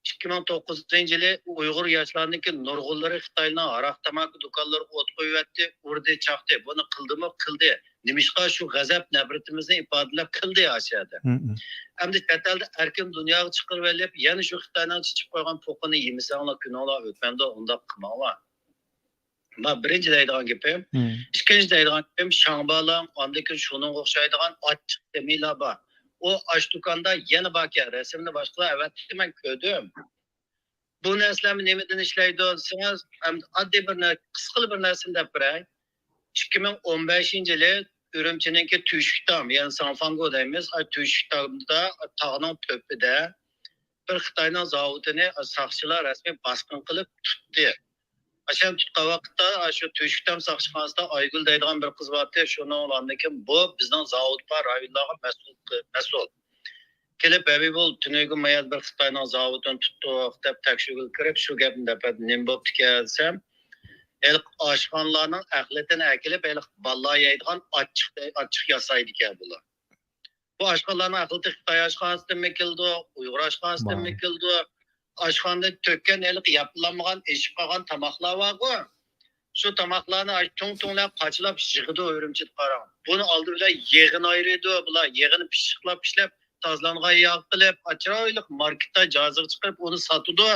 ئىككى مىڭ توققۇزىنچى يىلى ئۇيغۇر ياشلارنىڭكى نۇرغۇنلىرى خىتاينىڭ ھاراق تاماكا دۇكانلىرىغا ئوت قويۇۋەتتى، ئۇردى، چاقتى. بۇنى قىلدىمۇ؟ قىلدى. نېمىشقا؟ شۇ غەزەپ نەپرىتىمىزنى ئىپادىلەپ قىلدى ئاشۇ يەردە. ئەمدى چەت ئەلدە ئەركىن دۇنياغا چىقىرىۋېلىپ، يەنە شۇ خىتاينىڭ چىچىپ قويغان پوقىنى يېمىسەڭلار كۈنۈڭلار ئۆتمەمدۇ؟ ئۇنداق قىلماڭلار. ما بىرىنچى دەيدىغان گېپىم. ئىككىنچى دەيدىغان گېپىم، شاڭبالاڭ، ئاندىن كېيىن شۇنىڭغا ئوخشايدىغان ئاچچىق سېمىيلار بار. ئۇ ئاش دۇكاندا يەنە باركەن، رەسىمنى باشقىلار ئەۋەتتى، مەن كۆردۈم. بۇ نەرسىلەرمۇ نېمىدىن ئىشلەيدۇ دېسىڭىز، ئەمدى ئاددىي بىر نەر-، قىسقىلا بىر نەرسىنى دەپ بېرەي. ئىككى مىڭ ئون بەشىنچى يىلى ئۈرۈمچىنىڭكى تۈشۈكتام، يەنى ساڭفاڭگو دەيمىز، ئاي، تۈشۈكتامدا تاغنىڭ تۆپىدە بىر خىتاينىڭ زاۋۇتىنى ساقچىلار رەسمىي باسقىن قىلىپ تۇتتى. ئاشۇ تۇتقان ۋاقىتتا، ئاشۇ تۈشۈكتام ساقچىخانىسىدا ئايگۈل دەيدىغان بىر قىز بارتى، شۇنىڭ ئۇلاندىن كېيىن بۇ بىزنىڭ زاۋۇت بار رايونلارغا مەسئۇل، مەسئۇل. كېلىپ، ھەبىبۇل، تۈنۈگۈن ما يەردە بىر خىتاينىڭ زاۋۇتىنى تۇتتۇق دەپ تەكشۈرگىلى كىرىپ، شۇ گەپنى دەپ، نېمە بوپتىكەن دېسەم، ھېلىقى ئاشخانىلارنىڭ ئەخلىتىنى ئەكېلىپ، ھېلىقى بالىلار يەيدىغان ئاچچىق، ئاچچىق ياسايدىكەن بۇلار. بۇ ئاشخانىلارنىڭ ئەخلىتى خىتاي ئاشخانىسىدىنمۇ كېلىدۇ، ئۇيغۇر ئاشخانىسىدىنمۇ كېلىدۇ. ئاشخانىدا تۆككەن ھېلىقى ياپلانمىغان، ئېشىپ قالغان تاماقلار بارغۇ. شۇ تاماقلارنى ئاشۇ تۈڭ-تۈڭلەپ، قاچىلاپ يىغىدۇ ئۈرۈمچىدە قاراڭ. بۇنى ئالدى بىلەن يېغىنى ئايرىيدۇ، بۇلار يېغىنى پىششىقلاپ ئىشلەپ، تازىلانغان ياغ قىلىپ، ئاچرايلىق ماركېتتا جازىغا چىقىرىپ ئۇنى ساتىدۇ.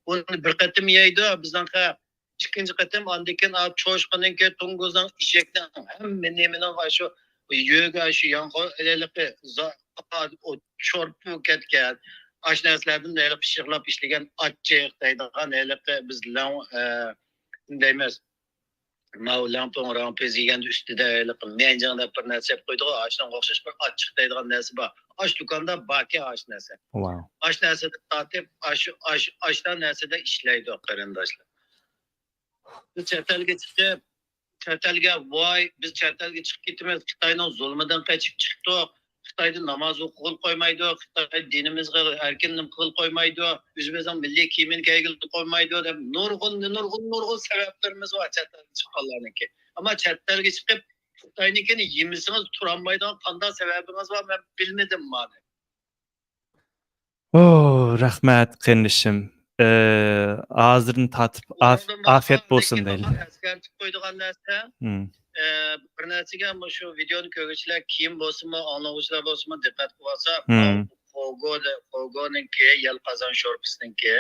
ئۇنى بىر قېتىم يەيدۇ بىزنىڭ خەق. ئىككىنچى قېتىم ئاندىن كېيىن، ئا، چوشقىنىڭكى، توڭگۇزنىڭ، ئېشەكنىڭ، ھەممە نېمىنىڭ ئاشۇ يۆگە، شۇ ياڭغۇ، ھېلىقى زا-، ئا، ئۇ چورپا كەتكەن. ئاشۇ نەرسىلەردىن ھېلىقى پىششىقلاپ ئىشلىگەن ئاچچىق دەيدىغان ھېلىقى بىز لەڭ-، ئە، دەيمىز. ماۋۇ لەڭپۇڭ، راڭپىز يېگەندە ئۈستىدە ھېلىقى ميەنجىڭ دەپ بىر نەرسە يەپ قويىدىغۇ، ئاشۇنىڭغا ئوخشاش بىر ئاچچىق دەيدىغان نەرسە بار. ئاشۇ دۇكاندا باركەن ئاشۇ نەرسە. ۋاۋ. ئاشۇ نەرسىدىن تارتىپ، ئاشۇ، ئاشۇ، ئاشۇ نەرسىدە ئىشلەيدۇ قېرىنداشلار. بىز چەت ئەلگە چىقىپ، چەت ئەلگە، ۋاي، بىز چەت ئەلگە چىقىپ كېتىمىز، خىتاينىڭ زۇلمىدىن قېچىپ چىقتۇق، خىتايدا ناماز ئوقۇغىلى قويمايدۇ، خىتاي دىنىمىزغا ئەركىن نېمە قىلغىلى قويمايدۇ، ئۆزىمىزنىڭ مىللىي كىيىمىنى كىيگىلى قويمايدۇ دەپ نۇرغۇن، نۇرغۇن، نۇرغۇن سەۋەبلىرىمىز بار چەت ئەلگە چىققانلارنىڭكى. ئەمما چەت ئەلگە چىقىپ خىتاينىڭكىنى يېمىسىڭىز تۇرالمايدىغان قانداق سەۋەبىڭىز بار، مەن بىلمىدىم مانا. ئوھ، رەھمەت، قېرىندىشىم. ئى، ھازىردىن تارتىپ ئاف-، ئۇنىڭدىن باشقا ئافىيەت بولسۇن لېكىن دەيلى. ئەسكەرتىپ قويىدىغان نەرسە، مم. ئى، بىر نەرسىگە مۇشۇ ۋىدېئونى كۆرگۈچىلەر كىم بولسىمۇ، ئاڭلىغۇچىلار بولسىمۇ دىققەت قىلىۋالسا، مم. خوگو، خوگونىڭكى، يەل قازان شورپىسىنىڭكى،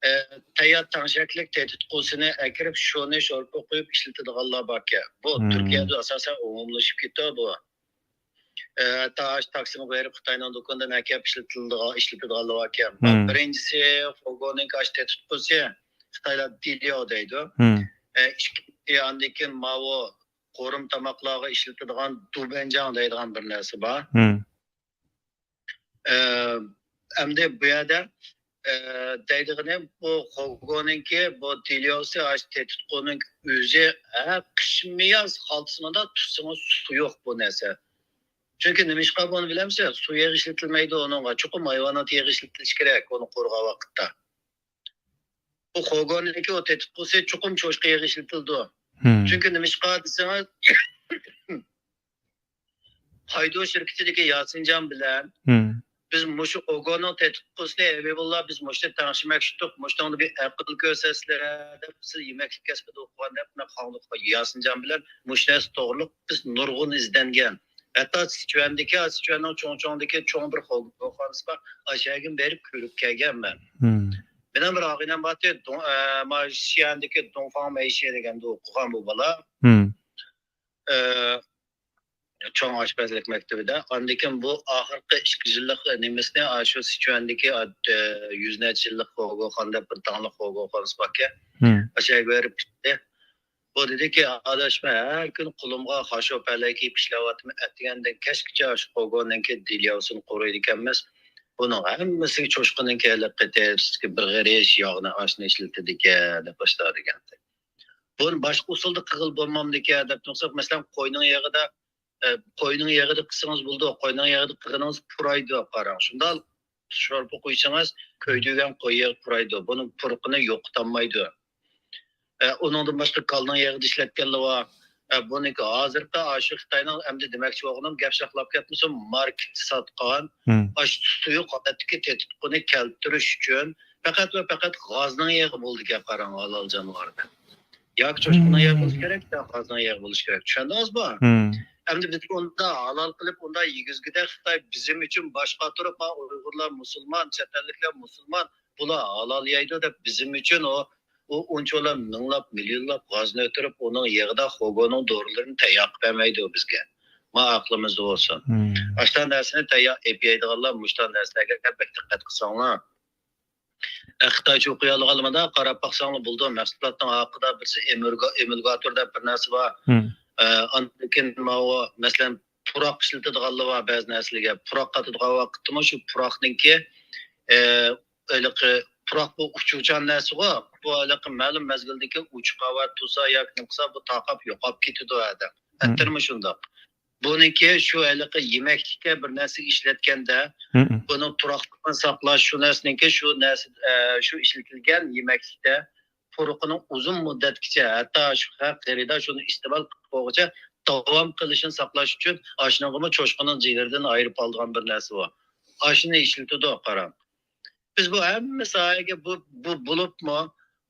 ئى، تەييار تەڭشەكلىك تېتىتقۇسىنى ئەكىرىپ، شۇنى شورپا قۇيۇپ ئىشلىتىدىغانلار باركەن. بۇ مم. تۈركىيەدە ئاساسەن ئومۇملىشىپ كېتىدۇ بۇ. ئە، ھەتتا ئاشۇ تاكسىمۇ بېرىپ خىتاينىڭ دۇكىنىدىن ئەكەپ ئىشلىتىلىدىغان، ئىشلىتىدىغانلار باركەن. مم. بىرىنچىسى، فوگونىڭ ئاشۇ تېتىتقۇسى، خىتايلار دىليو دەيدۇ. مم. ئە، ئىككىنچىسى، ئاندىن كېيىن ماۋۇ قورۇما تاماقلارغا ئىشلىتىدىغان دۇبەنجاڭ دەيدىغان بىر نەرسە بار. مم. ئە، ئەمدى بۇ يەردە، ئە، دەيدىغىنىم، بۇ خوگونىڭكى بۇ دىليوسى، ئاشۇ تېتىتقۇنىڭ ئۆزى، ھە، قىشمۇ ياز خالتىسىڭىزدا تۇتسىڭىز سۇ يوق بۇ نەرسە. چۈنكى نېمىشقا بۇنى بىلەمسىز؟ سۇ يېغى ئىشلىتىلمەيدۇ ئۇنىڭغا، چوقۇم ھايۋانات يېغى ئىشلىتىلىشى كېرەك ئۇنى قورۇغان ۋاقىتتا. بۇ خوگونىڭكى ئۇ تېتىتقۇسى چوقۇم چوشقا يېغى ئىشلىتىلىدۇ. مم. چۈنكى نېمىشقا دېسىڭىز، خايدۇ شىركىتىدىكى ياسىنجان بىلەن، مم. بىز مۇشۇ خوگونىڭ تېتىتقۇسىنى ھەبىبۇللا، بىز مۇشۇنى تەڭشىمەكچىدۇق، مۇشۇنىڭدا بىر ئەقىل كۆرسەتسىلەر دەپ، سىز يېمەكلىك كەسپىدە ئوقۇغان دەپ، مەن خاڭلۇق ياسىنجان بىلەن مۇشۇ نەرسە توغرۇلۇق بىز نۇرغۇن ئىزدەنگەن. ھەتتا سىچۈەندىكى، سىچۈەننىڭ چوڭچوڭدىكى چوڭ بىر خوگونخانىسى بار، ئاشۇ يەرگە بېرىپ كۆرۈپ كەلگەن مەن. مېنىڭ بىر ئاغىنەم بارتى، دۇڭ-، ئە، ما شىئەندىكى دۇڭفاڭ مەيشى دېگەندە ئوقۇغان بۇ بالا. ئە، چوڭ ئاشپەزلىك مەكتىۋىدە. ئاندىن كېيىن بۇ ئاخىرقى ئىككى يىللىق نېمىسىنى ئاشۇ سىچۈەندىكى، ئە، يۈز نەچچە يىللىق خوگوخان دەپ بىر داڭلىق خوگوخانىسى باركەن. ئاشۇ يەرگە بېرىپ كەتتى. بۇ دېدىكى، ئاداش، مەن ھەر كۈنى قولۇمغا خاشو پەلەي كىيىپ ئىشلەۋاتىمەن. ئەتىگەندىن كەچكىچە شۇ خوگونىڭكى دېلياۋسىنى قورۇيدىكەنمىز. بۇنىڭ ھەممىسىگە چوشقىنىڭكى ھېلىقى تېرىسىدىكى بىر غېرىش ياغنى، ئاشنى ئىشلىتىدىكەن، دەپ باشلايدىكەن. بۇنى باشقا ئۇسۇلدا قىلغىلى بولمامدىكەن، دەپ تۇرساق، مەسىلەن، قوينىڭ يېغىدا، ئە، قوينىڭ يېغىدا قىلسىڭىز بولىدۇ. قوينىڭ يېغىدا قىلغىنىڭىز پۇرايدۇ، قاراڭ. شۇنداق شورپا قۇيسىڭىز، كۆيدۈرگەن قوي يېغى پۇرايدۇ. بۇنىڭ پۇرىقىنى يوقىتالمايدۇ. ئە، ئۇنىڭدىن باشقا كالىنىڭ يېغىدا ئىشلەتكەنلەر بار. ئە، بۇنىڭكى ھازىرقى ئاشۇ خىتاينىڭ ئەمدى دېمەكچى بولغىنىم، گەپ ساقلاپ كەتمىسۇن، ماركېتتا ساتقان ئاشۇ سۇيۇق ھالەتتىكى تېتىتقۇنى كەلتۈرۈش ئۈچۈن پەقەت ۋە پەقەت غازنىڭ يېغى بولىدىكەن، قاراڭ، ھالال جانىۋاردا. ياكى چوشقىنىڭ يېغى بولۇشى كېرەك، يا غازنىڭ يېغى بولۇشى كېرەك. چۈشەندىڭىزمۇ؟ ئەمدى بىز ئۇنداق ھالال قىلىپ، ئۇنداق يېگۈزگۈدەك خىتاي بىزىم ئۈچۈن باشقا تۇرۇپ، ما ئۇيغۇرلار مۇسۇلمان، چەت ئەللىكلەر مۇسۇلمان، بۇلار ھالال يەيدۇ دەپ بىزىم ئۈچۈن ئۇ، ئۇ ئۇنچىۋالا مىڭلاپ، مىليونلاپ غازنى ئۆتۈرۈپ، ئۇنىڭ يېغىدا خوگونىڭ دورىلىرىنى تەييار قىلىپ بەرمەيدۇ بىزگە. ما ئەقلىمىزدە بولسۇن. ئاشۇنداق نەرسىنى تەييار ئېلىپ يەيدىغانلار مۇشۇنداق نەرسىلەرگە بەك دىققەت قىلساڭلار. ئە، خىتايچە ئوقۇيالىغانلىرىدا قاراپ باقساڭلار بولىدۇ. مەھسۇلاتنىڭ ھەققىدە بىرسى ئېمىلگا-، ئېمۇلگاتور دەپ بىر نەرسە بار. ئە، ئاندىن كېيىن ماۋۇ، مەسىلەن، پۇراق ئىشلىتىدىغانلار بار بەزى نەرسىلەرگە. پۇراق قاتىدىغان ۋاقىتتىمۇ شۇ پۇراقنىڭكى، ئە، ھېلىقى پۇراق بۇ ئۇچۇرچان نەرسىغۇ. بۇ ھېلىقى مەلۇم مەزگىلدىكى ئۇچقا ۋە تۇسا ياكى نېمە قىلسا، بۇ تارقاپ يوقاپ كېتىدۇ ئادەم. ئەتتىرمۇ شۇنداق. بۇنىڭكى شۇ ھېلىقى يېمەكلىككە بىر نەرسە ئىشلەتكەندە، بۇنىڭ تۇراقلىقىنى ساقلاش، شۇ نەرسىنىڭكى شۇ نەرسە، ئە، شۇ ئىشلىتىلگەن يېمەكلىكتە پۇرىقىنىڭ ئۇزۇن مۇددەتكىچە، ھەتتا شۇ خەق خېرىدار شۇنى ئىستېمال قىلىپ بولغۇچە داۋام قىلىشىنى ساقلاش ئۈچۈن، ئاشۇنىڭغىمۇ چوشقىنىڭ جىگىرىدىن ئايرىپ ئالىدىغان بىر نەرسە بار. ئاشۇنى ئىشلىتىدۇ، قاراڭ. بىز بۇ ھەممە ساھەگە بۇ، بۇ بولۇپمۇ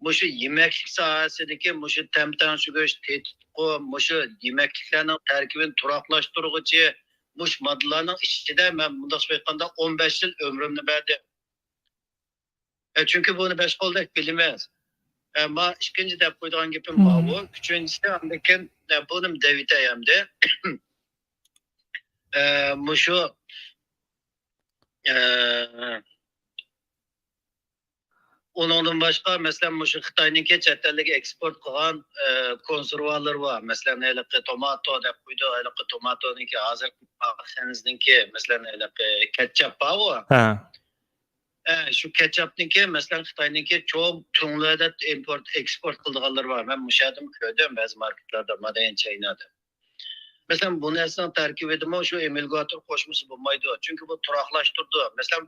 مۇشۇ يېمەكلىك ساھەسىدىكى مۇشۇ تەم تەڭشىگۈچ، تېتىتقۇ، مۇشۇ يېمەكلىكلەرنىڭ تەركىبىنى تۇراقلاشتۇرغۇچى مۇشۇ ماددىلارنىڭ ئىچىدە مەن مۇنداقچە ئېيتقاندا ئون بەش يىل ئۆمرۈمنى بەردىم. ئە، چۈنكى بۇنى بەش قولدەك بىلىمىز. ئە، ما ئىككىنچى دەپ قويىدىغان گېپىم ماۋۇ. ئۈچىنچىسى، ئاندىن كېيىن، ئە، بۇنىمۇ دەۋېتەي ئەمدى. ئە، مۇشۇ، ئە، ئۇنىڭدىن باشقا، مەسىلەن، مۇشۇ خىتاينىڭكى چەت ئەللەرگە ئېكسپورت قىلغان، ئە، كونسېرۋالىرى بار. مەسىلەن، ھېلىقى توماتو دەپ قويىدۇ، ھېلىقى توماتونىڭكى، ھازىرقى خەنزنىڭكى، مەسىلەن، ھېلىقى كەتچاپ بارغۇ. ھە. ئە، شۇ كەتچاپنىڭكى، مەسىلەن، خىتاينىڭكى چوڭ تۈڭلۈەدە ئىمپورت، ئېكسپورت قىلىدىغانلىرى بار. مەن مۇشۇ يەردىمۇ كۆردۈم بەزى ماركېتلاردا، مادەيەن چاينادا. مەسىلەن، بۇ نەرسىنىڭ تەركىبىدىمۇ شۇ ئېمىلگاتور قوشمىسا بولمايدۇ. چۈنكى بۇ تۇراقلاشتۇرىدۇ. مەسىلەن،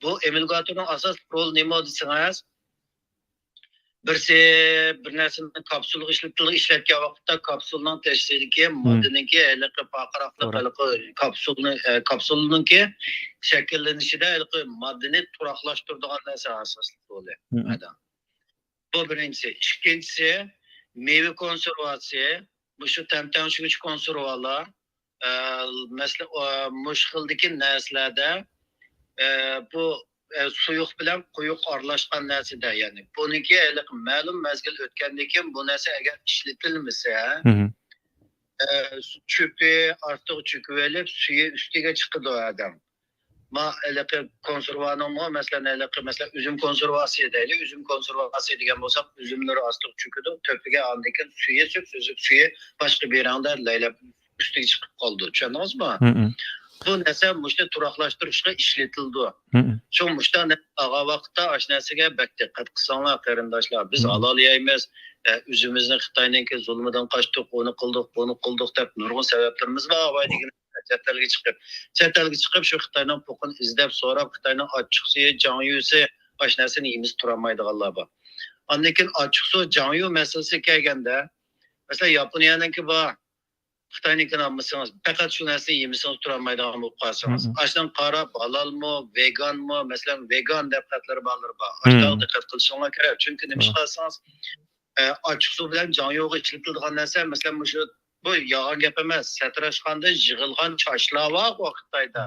بۇ ئېمىلگاتورنىڭ ئاساسلىق رولى نېمە دېسىڭىز، بىرسى، بىر نەرسىنى كاپسۇلغا ئىشلىتىدۇ، ئىشلەتكەن ۋاقىتتا كاپسۇلنىڭ تەشكىلىدىكى ماددىنىڭكى ھېلىقى پارقىراقلىق، ھېلىقى كاپسۇلنى، ئە، كاپسۇلنىڭكى شەكىللىنىشىدە ھېلىقى ماددىنى تۇراقلاشتۇرىدىغان نەرسە ئاساسلىق رولى. بۇ بىرىنچىسى. ئىككىنچىسى، مېۋە كونسېرۋاتسى، مۇشۇ تەم تەڭشىگۈچ كونسېرۋالار، ئە، مەسىلەن، ئە، مۇشۇ خىلدىكى نەرسىلەردە، ئە، بۇ، ئە، سۇيۇق بىلەن قويۇق ئارىلاشقان نەرسىدە، يەنى بۇنىڭكى ھېلىقى مەلۇم مەزگىل ئۆتكەندىن كېيىن بۇ نەرسە ئەگەر ئىشلىتىلمىسە، ئە، چۆپى ئارتۇق چۆكۈۋېلىپ، سۈيى ئۈستىگە چىقىدۇ ئادەم. ما ھېلىقى كونسېرۋانىڭمۇ، مەسىلەن، ھېلىقى، مەسىلەن، ئۈزۈم كونسېرۋاسى دەيلى. ئۈزۈم كونسېرۋاسى دېگەن بولساق، ئۈزۈملىرى ئاستىغا چۆكىدۇ، تۆپىگە ئاندىن كېيىن سۈيى چۆپ، سۈزۈك سۈيى باشقا بىر رەڭدە لەيلەپ ئۈستىگە چىقىپ قالىدۇ. چۈشەندىڭىزمۇ؟ بۇ نەرسە مۇشۇنى تۇراقلاشتۇرۇشقا ئىشلىتىلىدۇ. شۇڭا مۇشۇنداق نەرسە ئالغان ۋاقىتتا ئاشۇ نەرسىگە بەك دىققەت قىلساڭلار، قېرىنداشلار. بىز ھالال يەيمىز، ئە، ئۆزىمىزنى خىتاينىڭكى زۇلمىدىن قاچتۇق، ئۇنى قىلدۇق، بۇنى قىلدۇق دەپ نۇرغۇن سەۋەبلىرىمىز بار، ئاۋاي دېگىنى. چەت ئەلگە چىقىپ، چەت ئەلگە چىقىپ، شۇ خىتاينىڭ پوقىنى ئىزدەپ، سوراپ، خىتاينىڭ ئاچچىقسۇيى، جاڭيۈسى، ئاشۇ نەرسىنى يېمىسە تۇرالمايدىغانلار بار. ئاندىن كېيىن ئاچچىقسۇ، جاڭيۈ مەسىلىسىگە كەلگەندە، مەسىلەن، ياپونىيەنىڭكى بار، خىتاينىڭكىنى ئالمىسىڭىز، پەقەت شۇ نەرسىنى يېمىسىڭىز تۇرالمايدىغان بولۇپ قالسىڭىز. ئاشۇنىڭ قاراپ، ھالالمۇ، ۋېگانمۇ، مەسىلەن، ۋېگان دەپ خەتلىرى بارلىرى بار. ئاشۇلارغا دىققەت قىلىشىڭلار كېرەك. چۈنكى نېمىشقا دېسىڭىز، ئە، ئاچچىقسۇ بىلەن جاڭيۇغا ئىشلىتىلىدىغان نەرسە، مەسىلەن، مۇشۇ، بۇ يالغان گەپ ئەمەس، سەتراشخانىدىن يىغىلغان چاچلار بار خىتايدا.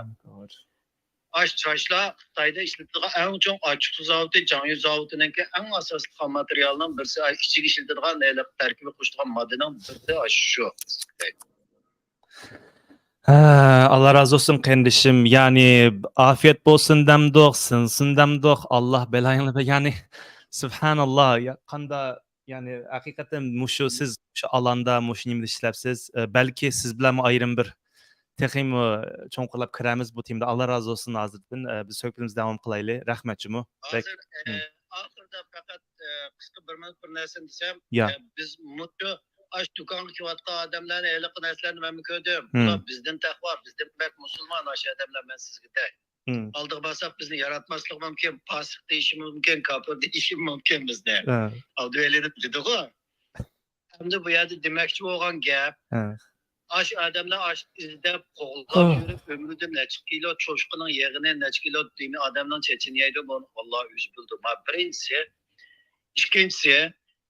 ئاش چاچلار خىتايدا ئىشلىتىدىغان ئەڭ چوڭ ئاچچىقسۇ زاۋۇتى، جاڭيۇ زاۋۇتىنىڭكى ئەڭ ئاساسلىق خام ماتېرىيالىنىڭ بىرسى، ئاي، ئىچىگە ئىشلىتىدىغان ھېلىقى تەركىبىگە قوشىدىغان ماددىنىڭ بىرى ئاشۇ شۇ. ھە، ئاللا رازى بولسۇن قېرىندىشىم. يەنى ئافىيەت بولسۇن دەمدۇق، سىنسۇن دەمدۇق. ئاللا بەلايىڭنى بەر-، يەنى سۇبھاناللا. يا، قاندا-، يەنى ھەقىقەتەن مۇشۇ سىز شۇ ئالاندا مۇشۇ نېمىدە ئىشلەپسىز. ئە، بەلكى سىز بىلەنمۇ ئايرىم بىر تېخىمۇ چوڭقۇرلاپ كىرەرمىز بۇ تېمىدا. ئاللا رازى بولسۇن ھازىردىن. ئە، بىز سۆھبىتىمىزنى داۋام قىلايلى. رەھمەت جۇمۇ. بەك-، ھازىر، ئە، ھىم. ئاخىرىدا پەقەت، ئە، قىسقا بىر مىنۇت بىر نەرسىنى دېسەم، يا. ئە، بىز مۇشۇ ئاش دۇكانغا كېلىۋاتقان ئادەملەرنى ھېلىقى نەرسىلەرنى مەنمۇ كۆردۈم. ھىم. بۇلار بىزدىن تەقۋا، بىزدىن بەك مۇسۇلمان ئاشۇ ئادەملەر، مەن سىزگە دەي. ھىم. ئالدىغا بارساق بىزنى ياراتماسلىقى مۇمكىن، پاسىق دېيىشى مۇمكىن، كاپىر دېيىشى مۇمكىن بىزنى. ھە. ئالدىۋېلىنىپ دېدىغۇ. ئەمدى بۇ يەردە دېمەكچى بولغان گەپ، ھە. ئاشۇ ئادەملەر ئاشۇ ئىزدەپ، قوغلاپ ھە. يۈرۈپ، ئۆمرىدە نەچچە كىلو چوشقىنىڭ يېغىنى، نەچچە كىلو دېمى ئادەمنىڭ چېچىنى يەيدۇ، بۇنى ئاللا ئۆزى بىلىدۇ. مانا بىرىنچىسى. ئىككىنچىسى،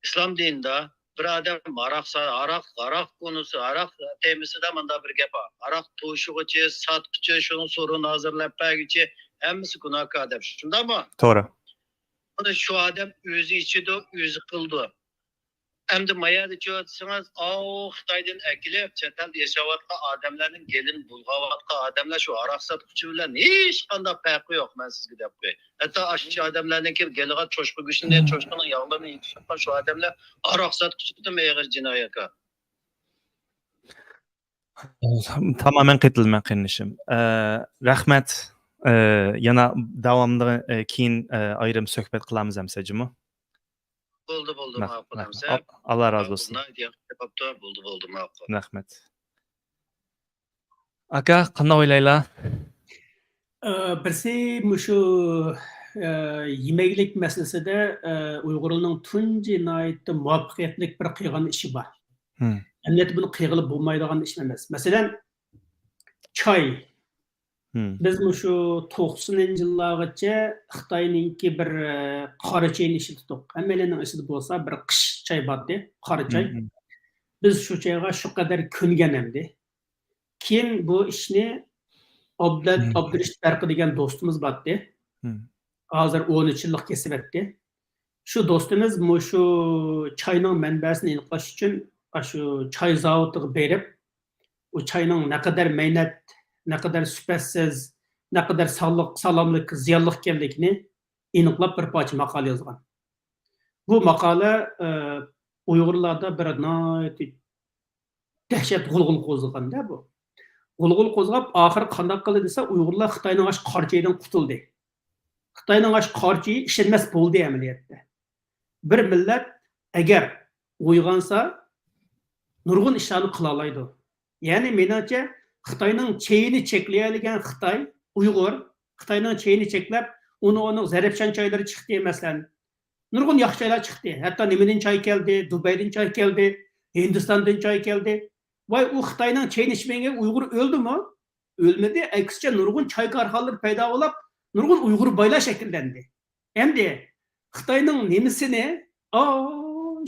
ئىسلام دىنىدا بىر ئادەم ھاراق سا-، ھاراق، ھاراق كونىسى، ھاراق تېمىسىدا مۇنداق بىر گەپ بار. ھاراق توشۇغۇچى، ساتقۇچى، شۇنىڭ سورۇنى ھازىرلاپ بەرگۈچى، ھەممىسى گۇناھكار دەپ. شۇنداقمۇ؟ توغرا. بۇنى شۇ ئادەم ئۆزى ئىچىدۇ، ئۆزى قىلىدۇ. ئەمدى ما يەردىچۇ دېسىڭىز، ئاۋۇ خىتايدىن ئەكېلىپ، چەت ئەلدە ياشاۋاتقان ئادەملەرنىڭ گېلىنى بۇلغاۋاتقان ئادەملەر شۇ ھاراق ساتقۇچى بىلەن ھېچقانداق پەرقى يوق، مەن سىزگە دەپ قوياي. ھەتتا ئاشۇ ئادەملەرنىڭكى گېلىغا چوشقا گۆشىنى، چوشقىنىڭ ياغلىرىنى يېتىشتۈرۈپ، شۇ ئادەملەر ھاراق ساتقۇچىدىنمۇ ئېغىر جىنايەتكار. تامامەن قېتىلىمەن قېرىندىشىم. ئە، رەھمەت. ئە، يەنە داۋامىنى، ئە، كېيىن، ئە، ئايرىم سۆھبەت قىلارمىز ئەمسە جۇمۇ. بولدى، بولدى، رەھ-، ماقۇل رەھمەت. ئەمسە. ئال-، ئاللا رازى بولسۇن. بولدى، بولدى، ماقۇل. رەھمەت. ئاكا، قانداق ئويلايلا؟ ئە، بىرسى مۇشۇ، ئە، يېمەكلىك مەسىلىسىدە، ئە، ئۇيغۇرلارنىڭ تۇنجى ناھايىتى مۇۋەپپەقىيەتلىك بىر قىلغان ئىشى بار. ھىم. ئەمەلىيەتتە بۇنى قىلغىلى بولمايدىغان ئىش ئەمەس. مەسىلەن، چاي. ھىم. بىز مۇشۇ توقسىنىنچى يىللارغىچە خىتاينىڭكى بىر، ئە، قارا چېيىنى ئىشلىتىتتۇق. ھەممەيلەننىڭ ئېسىدە بولسا بىر قىش چاي بارتى، قارا چاي. ھىم، ھىم. بىز شۇ چايغا شۇ قەدەر كۆنگەن ئەمدى. كېيىن بۇ ئىشنى ئابلەت، ھىم. ئابدۇرېشىت بەرقى دېگەن دوستىمىز بارتى. ھىم. ھازىر ئون ئۈچ يىللىق كېسىۋەتتى. شۇ دوستىمىز مۇشۇ چاينىڭ مەنبەسىنى ئېنىقلاش ئۈچۈن، ئاشۇ چاي زاۋۇتىغا بېرىپ، ئۇ چاينىڭ نەقەدەر مەينەت، نەقەدەر سۈپەتسىز، نەقەدەر ساغلىق، سالاملىققا زىيانلىق ئىكەنلىكىنى ئېنىقلاپ بىر پارچە ماقالە يازغان. بۇ ماقالە، ئە، ئۇيغۇرلاردا بىر ناھايىتى دەھشەت غۇلغۇلا قوزغىغاندا بۇ. غۇلغۇلا قوزغاپ، ئاخىرى قانداق قىلدى دېسە، ئۇيغۇرلار خىتاينىڭ ئاشۇ قارا چېيىدىن قۇتۇلدى. خىتاينىڭ ئاشۇ قارا چېيى ئىشەنمەس بولدى ئەمەلىيەتتە. بىر مىللەت ئەگەر ئويغانسا، نۇرغۇن ئىشلارنى قىلالايدۇ. يەنى مېنىڭچە، خىتاينىڭ چېيىنى چەكلىيەلىگەن خىتاي، ئۇيغۇر، خىتاينىڭ چېيىنى چەكلەپ، ئۇنى، ئۇنىڭ زەرەپشان چايلىرى چىقتى، مەسىلەن. نۇرغۇن ياخشى چايلار چىقتى. ھەتتا نېمىدىن چاي كەلدى، دۇبەيدىن چاي كەلدى، ھىندىستاندىن چاي كەلدى. ۋاي، ئۇ خىتاينىڭ چېيىنى ئىچمىگەن ئۇيغۇر ئۆلدىمۇ؟ ئۆلمىدى. ئەكسىچە، نۇرغۇن چاي كارخانىلىرى پەيدا بولاپ، نۇرغۇن ئۇيغۇر بايلار شەكىللەندى. ئەمدى خىتاينىڭ نېمىسىنى، ئا،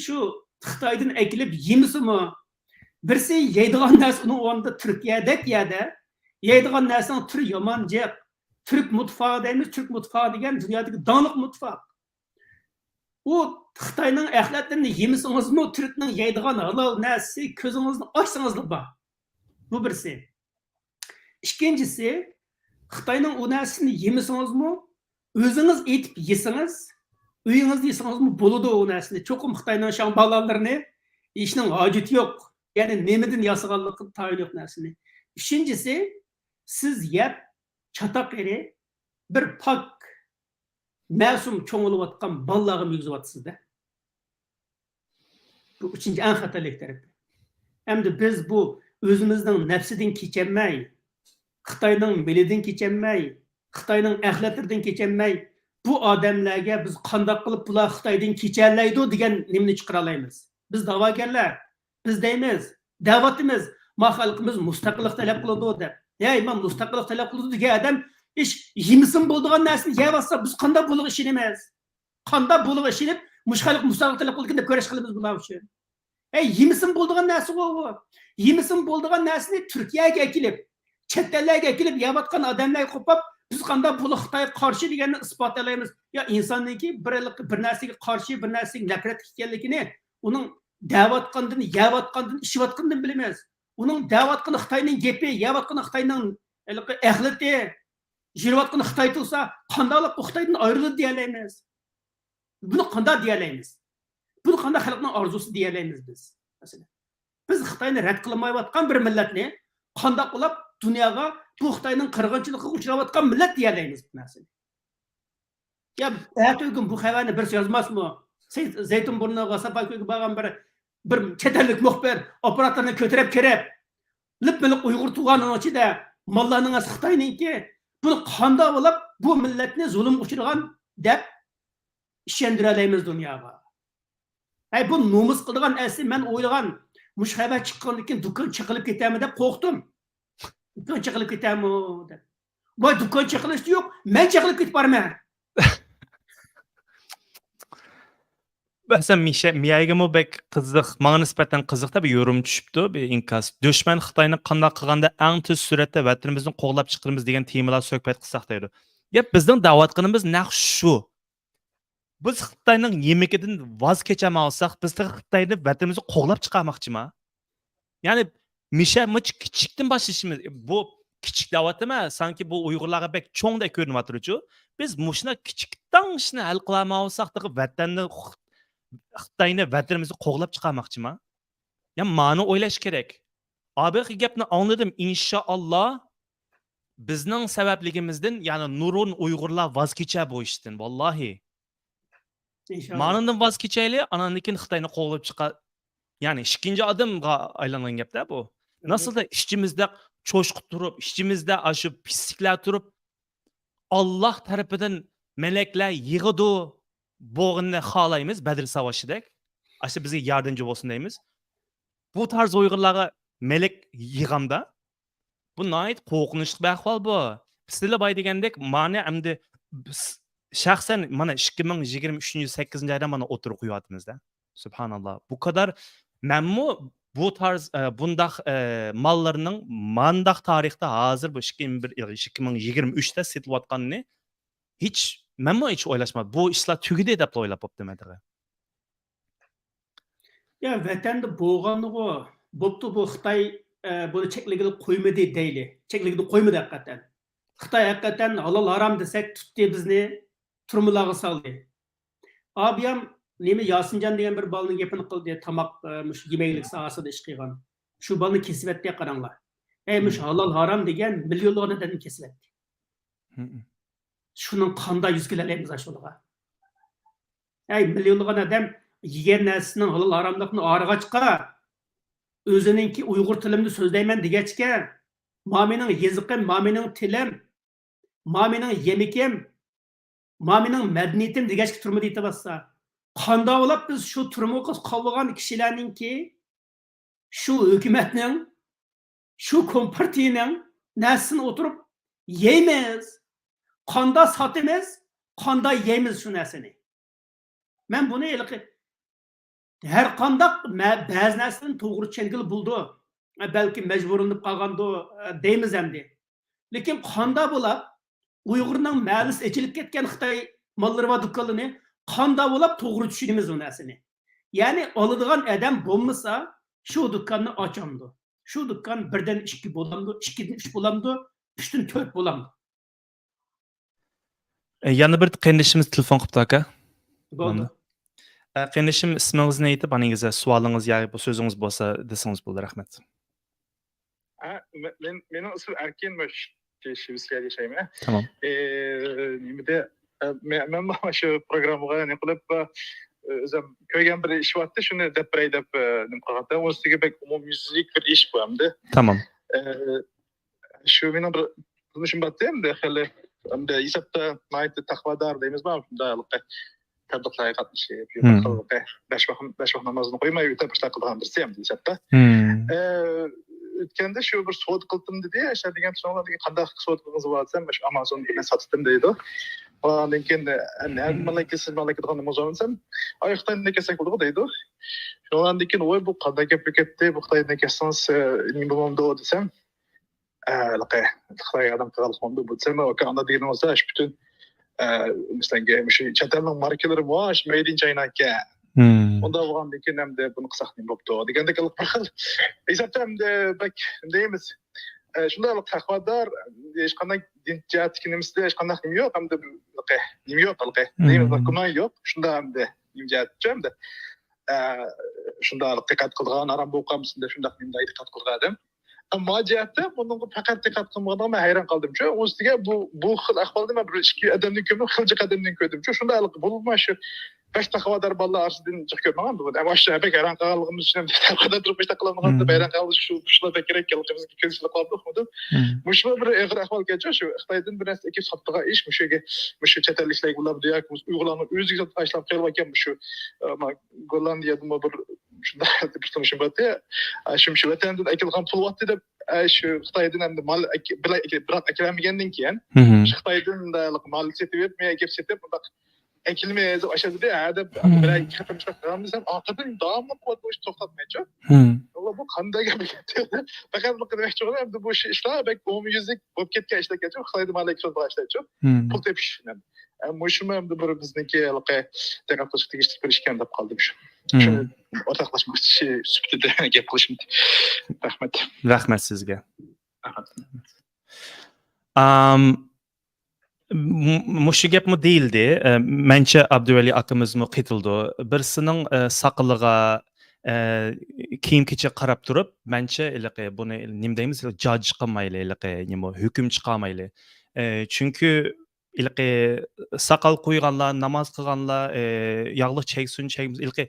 شۇ خىتايدىن ئەكېلىپ يېمىسىمۇ، بىرسى يەيدىغان نەرسە ئۇنىڭ ئورنىدا تۈركىيەدەك يەردە يەيدىغان نەرسىنىڭ تۈرى يامان جىق. تۈرك مۇتفاقى دەيمىز، تۈرك مۇتفاقى دېگەن دۇنيادىكى داڭلىق مۇتفاق. ئۇ خىتاينىڭ ئەخلەتلىرىنى يېمىسىڭىزمۇ، تۈركنىڭ يەيدىغان ھالال نەرسىسى كۆزىڭىزنى ئاچسىڭىزلا بار. بۇ بىرسى. ئىككىنچىسى، خىتاينىڭ ئۇ نەرسىنى يېمىسىڭىزمۇ، ئۆزىڭىز ئېتىپ يېسىڭىز، ئۆيىڭىزدە يېسىڭىزمۇ بولىدۇ ئۇ نەرسىنى. چوقۇم خىتاينىڭ شاڭبالالىرىنى يېيىشنىڭ ھاجىتى يوق. يەنى نېمىدىن ياسىغانلىقىدا تايىنى يوق نەرسىنى. ئۈچىنچىسى، سىز يەپ، چاتاق يېرى بىر پاك مەسۇم چوڭىيىۋاتقان بالىلارغا يېگۈزۈۋاتىسىز-دە. بۇ ئۈچىنچى ئەڭ خەتەرلىك تەرىپى. ئەمدى بىز بۇ ئۆزىمىزنىڭ نەپسىدىن كېچەلمەي، خىتاينىڭ مېلىدىن كېچەلمەي، خىتاينىڭ ئەخلەتلىرىدىن كېچەلمەي، بۇ ئادەملەرگە بىز قانداق قىلىپ بۇلار خىتايدىن كېچەلەيدۇ دېگەن نېمىنى چىقىرالايمىز؟ بىز داۋاگەرلەر، بىز دەيمىز، دەۋاتىمىز، ما خەلقىمىز مۇستەقىللىق تەلەپ قىلىدۇ دەپ. ھەي، ما مۇستەقىللىق تەلەپ قىلىدۇ دېگەن ئادەم ئىش يېمىسىمۇ بولىدىغان نەرسىنى يەۋاتسا، بىز قانداق بۇلىغا ئىشىنىمىز؟ قانداق بۇلىغا ئىشىنىپ، مۇشۇ خەلق مۇستەقىللىق تەلەپ قىلىدىكەن دەپ كۈرەش قىلىمىز بۇلار ئۈچۈن؟ ھەي، يېمىسىمۇ بولىدىغان نەرسىغۇ بۇ. يېمىسىمۇ بولىدىغان نەرسىنى تۈركىيەگە ئەكېلىپ، چەت ئەللەرگە ئەكېلىپ يەۋاتقان ئادەملەرگە قوپاپ، بىز قانداق بۇلىغا خىتايغا قارشى دېگەننى ئىسپاتلايمىز. يا ئىنساننىڭكى بىر، بىر نەرسىگە قارشى، بىر نەرسىگە نەپرەتلىك ئىكەنلىكىنى ئۇنىڭ دەۋاتقاندىن، يەۋاتقاندىن، ئىچىۋاتقىنىدىن بىلىمىز. ئۇنىڭ دەۋاتقىنى خىتاينىڭ گېپى، يەۋاتقىنى خىتاينىڭ ھېلىقى ئەخلىتى، يۈرۈۋاتقىنى خىتاي تۇرسا، قانداقلىق ئۇ خىتايدىن ئايرىلىدۇ دېيەلەيمىز؟ بۇنى قانداق دېيەلەيمىز؟ بۇنى قانداق خەلقنىڭ ئارزۇسى دېيەلەيمىز بىز؟ مەسىلەن، بىز خىتاينى رەت قىلمايۋاتقان بىر مىللەتنى قانداق قىلىپ دۇنياغا بۇ خىتاينىڭ قىرغىنچىلىقىغا ئۇچراۋاتقان مىللەت دېيەلەيمىز بۇ نەرسىنى؟ يا ئەتىگۈن بۇ خەۋەرنى بىرسى يازماسمۇ؟ سەي-، زەيتۇن بۇرنىغا، ساپاكۆيگە بارغان بىر، بىر چەت ئەللىك مۇخبىر ئاپپاراتلارنى كۆتۈرۈپ كىرىپ، لىپمىلىق ئۇيغۇر تۇغانىنىڭ ئىچىدە ماللارنىڭ ھەممىسى خىتاينىڭكى، بۇنى قانداق بولۇپ بۇ مىللەتنى زۇلۇمغا ئۇچرىغان دەپ ئىشەندۈرەلەيمىز دۇنياغا؟ ھەي، بۇ نومۇس قىلىدىغان ئەسلى مەن ئويلىغان، مۇشۇ خەۋەر چىققاندىن كېيىن دۇكان چېقىلىپ كېتەرمۇ دەپ قورقتۇم. دۇكان چېقىلىپ كېتەرمۇ دەپ. ۋاي، دۇكان چېقىلىشتا يوق، مەن چېقىلىپ كېتىپ بارىمەن. مەسىلەن، مىشە-، مىيەگىمۇ بەك قىزىق، ماڭا نىسبەتەن قىزىق دەپ يورۇم چۈشۈپتۇ، بىر ئىنكاس. دۈشمەن خىتاينى قانداق قىلغاندا ئەڭ تېز سۈرئەتتە ۋەتىنىمىزنى قوغلاپ چىقىرىمىز دېگەن تېمىلار سۆھبەت قىلساق دەيدۇ. گەپ بىزنىڭ دەۋاتقىنىمىز نەق شۇ. بىز خىتاينىڭ يېمىكىدىن ۋاز كېچەلمەي ئالساق، بىز تېخى خىتاينى ۋەتىنىمىزنى قوغلاپ چىقارماقچىما؟ يەنى مىشە مۇچ كىچىكتىن باشلىشىمىز. بۇ كىچىك دەۋاتىمەن، سانكى بۇ ئۇيغۇرلارغا بەك چوڭدەك كۆرۈنۈۋاتىدۇچۇ. بىز مۇشۇنداق كىچىك داڭشىنى ھەل قىلالمايۋالساق، تېخى ۋەتەننى، خىتاينى ۋەتىنىمىزنى قوغلاپ چىقارماقچىما؟ يا مانى ئويلاش كېرەك. ئابىخى گەپنى ئاڭلىدىم، ئىنشائاللا بىزنىڭ سەۋەبلىكىمىزدىن، يەنى نۇرغۇن ئۇيغۇرلار ۋاز كېچەر بۇ ئىشتىن، ۋاللاھى. ئىنشائاللا. مانىدىن ۋاز كېچەيلى، ئاناندىن كېيىن خىتاينى قوغلاپ چىقار. يەنى ئىككىنچى ئادەمغا ئايلانغان گەپتە بۇ. ناسىلدا ئىچىمىزدە چوشقا تۇرۇپ، ئىچىمىزدە ئاشۇ پىسسىكلار تۇرۇپ، ئاللاھ تەرىپىدىن مەلەكلەر يېغىدۇ، بولغىنىنى خالايمىز، بەدر ساۋاشىدەك. ئاشۇ بىزگە ياردەمچى بولسۇن دەيمىز. بۇ تارز ئۇيغۇرلارغا مەلەك يېغامدا، بۇ ناھايىتى قورقۇنچلۇق بىر ئەھۋال بۇ. سىلەر باي دېگەندەك، مانى ئەمدى بىز شەخسەن مانا ئىككى مىڭ يىگىرمە ئۈچىنچى يىل سەككىزىنچى ئايدا مانا ئوتتۇرىغا قويۇۋاتىمىز-دە. سۇبھاناللا. بۇ قەدەر مەنمۇ بۇ تارز، ئە، بۇنداق، ئە، ماللارنىڭ مانداق تارىختا ھازىر بۇ ئىككى مىڭ بىر، ئىككى مىڭ يىگىرمە ئۈچتە سېتىلىۋاتقاننى ھېچ، مەنمۇ ھېچ ئويلاشمىدىم. بۇ ئىشلار تۈگىدى دەپلا ئويلاپ بوپتىمەن تېخى. يا ۋەتەندە بولغانغۇ، بوپتۇ بۇ خىتاي، ئە، بۇنى چەكلىگىلى قويمىدى دەيلى. چەكلىگىلى قويمىدى ھەقىقەتەن. خىتاي ھەقىقەتەن ھالال ھارام دېسەك تۇتتى بىزنى، تۈرمىلارغا سالدى. ئابىيام نېمە ياسىنجان دېگەن بىر بالىنىڭ گېپىنى قىلدى، تاماق، ئە، مۇشۇ يېمەكلىك ساھەسىدە ئىش قىلغان. شۇ بالىنى كېسىۋەتتى قاراڭلار. ئەي مۇشۇ ھالال ھارام دېگەن مىليونلىغان ئادەمنى كېسىۋەتتى. شۇنىڭ قانداق يۈز كېلەلەيمىز ئاشۇنىڭغا؟ ئەي مىليونلىغان ئادەم يېگەن نەرسىسىنىڭ ھالال ھاراملىقىنى ئايرىغاچقا، ئۆزىنىڭكى ئۇيغۇر تىلىمدا سۆزلەيمەن دېگەچكە، ما مېنىڭ يېزىقىم، ما مېنىڭ تىلىم، ما مېنىڭ يېمىكىم، ما مېنىڭ مەدەنىيىتىم دېگەچكە تۈرمىدە يېتىۋاتسا، قانداق بولۇپ بىز شۇ تۈرمىگە قالغان كىشىلەرنىڭكى شۇ ھۆكۈمەتنىڭ، شۇ كومپارتىيىنىڭ نەرسىسىنى ئولتۇرۇپ يەيمىز. قاندا ساتىمىز، قاندا يەيمىز شۇ نەرسىنى. مەن بۇنى ھېلىقى ھەر قانداق مە-، بەزى نەرسىلەرنى توغرا چۈشەنگىلى بولىدۇ. بەلكىم مەجبۇرلىنىپ قالغاندۇ، دەيمىز ئەمدى. لېكىن قاندا بولاپ ئۇيغۇرنىڭ مەھەللىسى ئېچىلىپ كەتكەن خىتاي ماللىرى بار دۇكانلىرىنى قاندا بولاپ توغرا چۈشىنىمىز ئۇ نەرسىنى. يەنى ئالىدىغان ئادەم بولمىسا شۇ دۇكاننى ئاچامدۇ؟ شۇ دۇكان بىردىن ئىككى بولامدۇ؟ ئىككىدىن ئۈچ بولامدۇ؟ ئۈچتىن تۆت بولامدۇ؟ ئە، يەنە بىر قېرىندىشىمىز تېلېفون قىپتۇ، ئاكا. بولدى. ئە، قېرىندىشىم، ئىسمىڭىزنى ئېيتىپ، ئانىڭىزدا سوئالىڭىز يا بۇ سۆزىڭىز بولسا دېسىڭىز بولىدۇ. رەھمەت. ھە، مە-، مەن، مېنىڭ ئىسمىم ئەركىن، مەن شىۋېتسىيەدە ياشايمەن. تامام. ئى، نېمىدە، ئە، مە-، مەن مانا شۇ پروگراممىغا نېمە قىلىپ، ئە، ئۆزۈم كۆرگەن بىر ئىش بارتتى، شۇنى دەپ بېرەي دەپ، ئە، نېمە قىلغانتىم. ئۇنىڭ ئۈستىگە بەك ئومۇميۈزلۈك بىر ئىش بۇ ئەمدى. تامام. ئە، شۇ مېنىڭ بىر تونۇشۇم بارتتى، ئەمدى خېلى، ئەمدى ھېسابتا ناھايىتى تەقۋادار دەيمىزمۇ، شۇنداق تەبلىغلارغا قاتنىشىپ، مم. بەش ۋاق، بەش ۋاق نامازنى قويماي، ئۆتە باشلار قىلىدىغان بىرسى ئەمدى ھېسابتا. مم. ئە، ئۆتكەندە شۇ بىر سودا قىلدىم دېدى. ئاشۇ دېگەن سودا دېگەن قانداق سودا قىلغىنىڭىز بار دېسەم، شۇ ئامازون دېگەن ساتتىم دېدى. ئاندىن كېيىن، ئەمدى ھەممە مەللەتكە سىز مەللەتكە دېگەن ئامازون دېسەم، ئاي خىتايدىن كەلسەك بولىدۇ دەيدۇ. شۇنىڭدىن كېيىن ۋاي بۇ قانداق گەپ بولۇپ كەتتى، بۇ خىتايدىن كەلسىڭىز نېمە بولامدۇ دېسەم، ئە، ھېلىقى خىتاي ئادەم قىلغانلىق بولامدۇ بۇ دېسەم، ئاكا ئانداق دېگىنىڭىزدا شۇ پۈتۈن، ئە، مەسىلەن، مۇشۇ چەت ئەلنىڭ ماركىلىرى بار، شۇ مەيدىن چاينا ئىكەن. ئۇنداق بولغاندىن كېيىن ئەمدى بۇنى قىلساق نېمە بوپتۇ دېگەندەك بىر خىل ھېسابتا ئەمدى بەك دەيمىز. ئە، شۇنداق تەقۋادار، ھېچقانداق دىن جەھەتتىكى نېمىسىدە ھېچقانداق نېمە يوق، ئەمدى نېمە يوق، ھېلىقى دەيمىز، گۇمان يوق. شۇنداق ئەمدى نېمە جەھەتتە ئەمدى، ئە، شۇنداق دىققەت قىلىدىغان، ھارام بولۇپ قالمىسۇن دەپ شۇنداق نېمىدە دىققەت قىلىدىغان ئادەم. ئەمما ما جەھەتتە بۇنىڭغا پەقەت دىققەت قىلمىغىنىغا مەن ھەيران قالدىمچۇ. ئۇنىڭ ئۈستىگە بۇ، بۇ خىل ئەھۋالنى مەن بىر ئىككى ئادەمدىن كۆرمەي، خىلجە ئادەمدىن كۆردۈمچۇ. شۇنداق بولۇپمۇ شۇ بەك تەقۋادار بالىلار ئارىسىدىن جىق كۆرمىگەن بۇ. ئەمما شۇ بەك ھەيران قالغانلىقىمىز ئۈچۈن ھەم تەقۋادار تۇرۇپ بەك تەقۋادار بەك ھەيران قالغان شۇ، شۇلار بەك كېرەك كەلدى بىزگە كۆزىتىپ قالدۇق. مۇشۇ بىر ئېغىر ئەھۋال كەنچۇ، شۇ خىتايدىن بىر نەرسە ئەكىلىپ ساتىدىغان ئىش، مۇشۇ يەرگە، مۇشۇ چەت ئەللىكلەرگە بولامدۇ ياكى ئۇيغۇرلارنىڭ ئۆزىگە ساتىدىغان ئىشلار قېلىپ ئەكەن، مۇشۇ، ئە، ما-، گوللاندىيەدىمۇ بىر شۇنداق بىر تونۇشۇم بارتى. ئە، شۇ، شۇ ۋەتەندىن ئەكېلىدىغان پۇل بارتى دەپ، ئە، شۇ خىتايدىن ئەمدى مال ئەك-، بىراق ئەكېلەلمىگەندىن كېيىن، شۇ خىتايدىن مۇنداق مال سېتىپ، مېنى ئەكېلىپ سېتىپ، مۇنداق ئەكېلىمە دەپ ئاشۇ دېدى. ھە دەپ بىرەر ئىككى قېتىم شۇنداق قىلغان دېسەم، ئارقىدىن داۋاملىق بۇ ئىش توختاتمايچۇ. ئۇلار بۇ قانداق گەپ ئىكەن؟ پەقەت بۇ دېمەكچى بولغىنىم، ئەمدى بۇ ئىشلار بەك ئومۇميۈزلۈك بولۇپ كەتكەن ئىشلار ئىكەنچۇ، خىتايدا مال ئەكېلىدىغان ئىشلارچۇ. پۇل تېپىش. ئە، مۇشۇمۇ ئەمدى بىر بىزنىڭكى ھېلىقى دىققەت قىلىشقا تېگىشلىك بىر ئىش ئىكەن دەپ قالدىم شۇ. شۇ ئورتاقلاشماقچى سۈپىتىدە گەپ قىلىشىم. رەھمەت. رەھمەت سىزگە. رەھمەت. ئام، م-، مۇشۇ گەپمۇ دېيىلدى. ئە، مەنچە ئابدۇۋەلى ئاكىمىزمۇ قېتىلدى. بىرسىنىڭ، ئە، ساقىلىغا، ئە، كىيىم-كېچەككە قاراپ تۇرۇپ، مەنچە ھېلىقى بۇنى نېمە دەيمىز، جاج قىلمايلى، ھېلىقى نېمە، ھۆكۈم چىقارمايلى. ئە، چۈنكى ھېلىقى ساقال قويغانلار، ناماز قىلغانلار، ئە، ياغلىق چەكسۇن، چەكمىسۇن، ھېلىقى،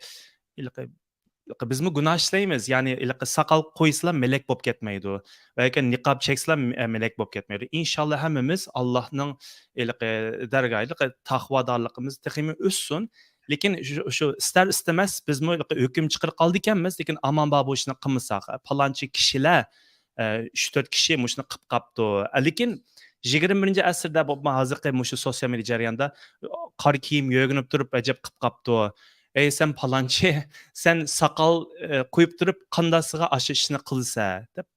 ھېلىقى بىزمۇ گۇناھ ئىشلەيمىز. يەنى ھېلىقى ساقال قويسىلا مەلەك بولۇپ كەتمەيدۇ. ۋە ياكى نىقاب چەكسىلا مە-، مەلەك بولۇپ كەتمەيدۇ. ئىنشاللا ھەممىمىز ئاللاھنىڭ ھېلىقى دەرگاھىدا تەقۋادارلىقىمىز تېخىمۇ ئۆسسۇن. لېكىن شۇ، شۇ ئىستەر ئىستىمەس بىزمۇ ھېلىقى ھۆكۈم چىقىرىپ قالىدىكەنمىز. لېكىن ئامان بار بۇ ئىشنى قىلمىساق، پالانچى كىشىلەر ئە، ئۈچ تۆت كىشى مۇشۇنى قىپ قاپتۇ. ئە، لېكىن يىگىرمە بىرىنچى ئەسىردە بولۇپمۇ ھازىرقى مۇشۇ سوسىيال مېدىيا جەريانىدا قارا كىيىم يۆگىنىپ تۇرۇپ ئەجەب قىپ قاپتۇ. «ئەي سەن پالانچى، سەن ساقال، ئە، قويۇپ تۇرۇپ قانداقسىغا ئاشۇ ئىشنى قىلىسەن؟» دەپ،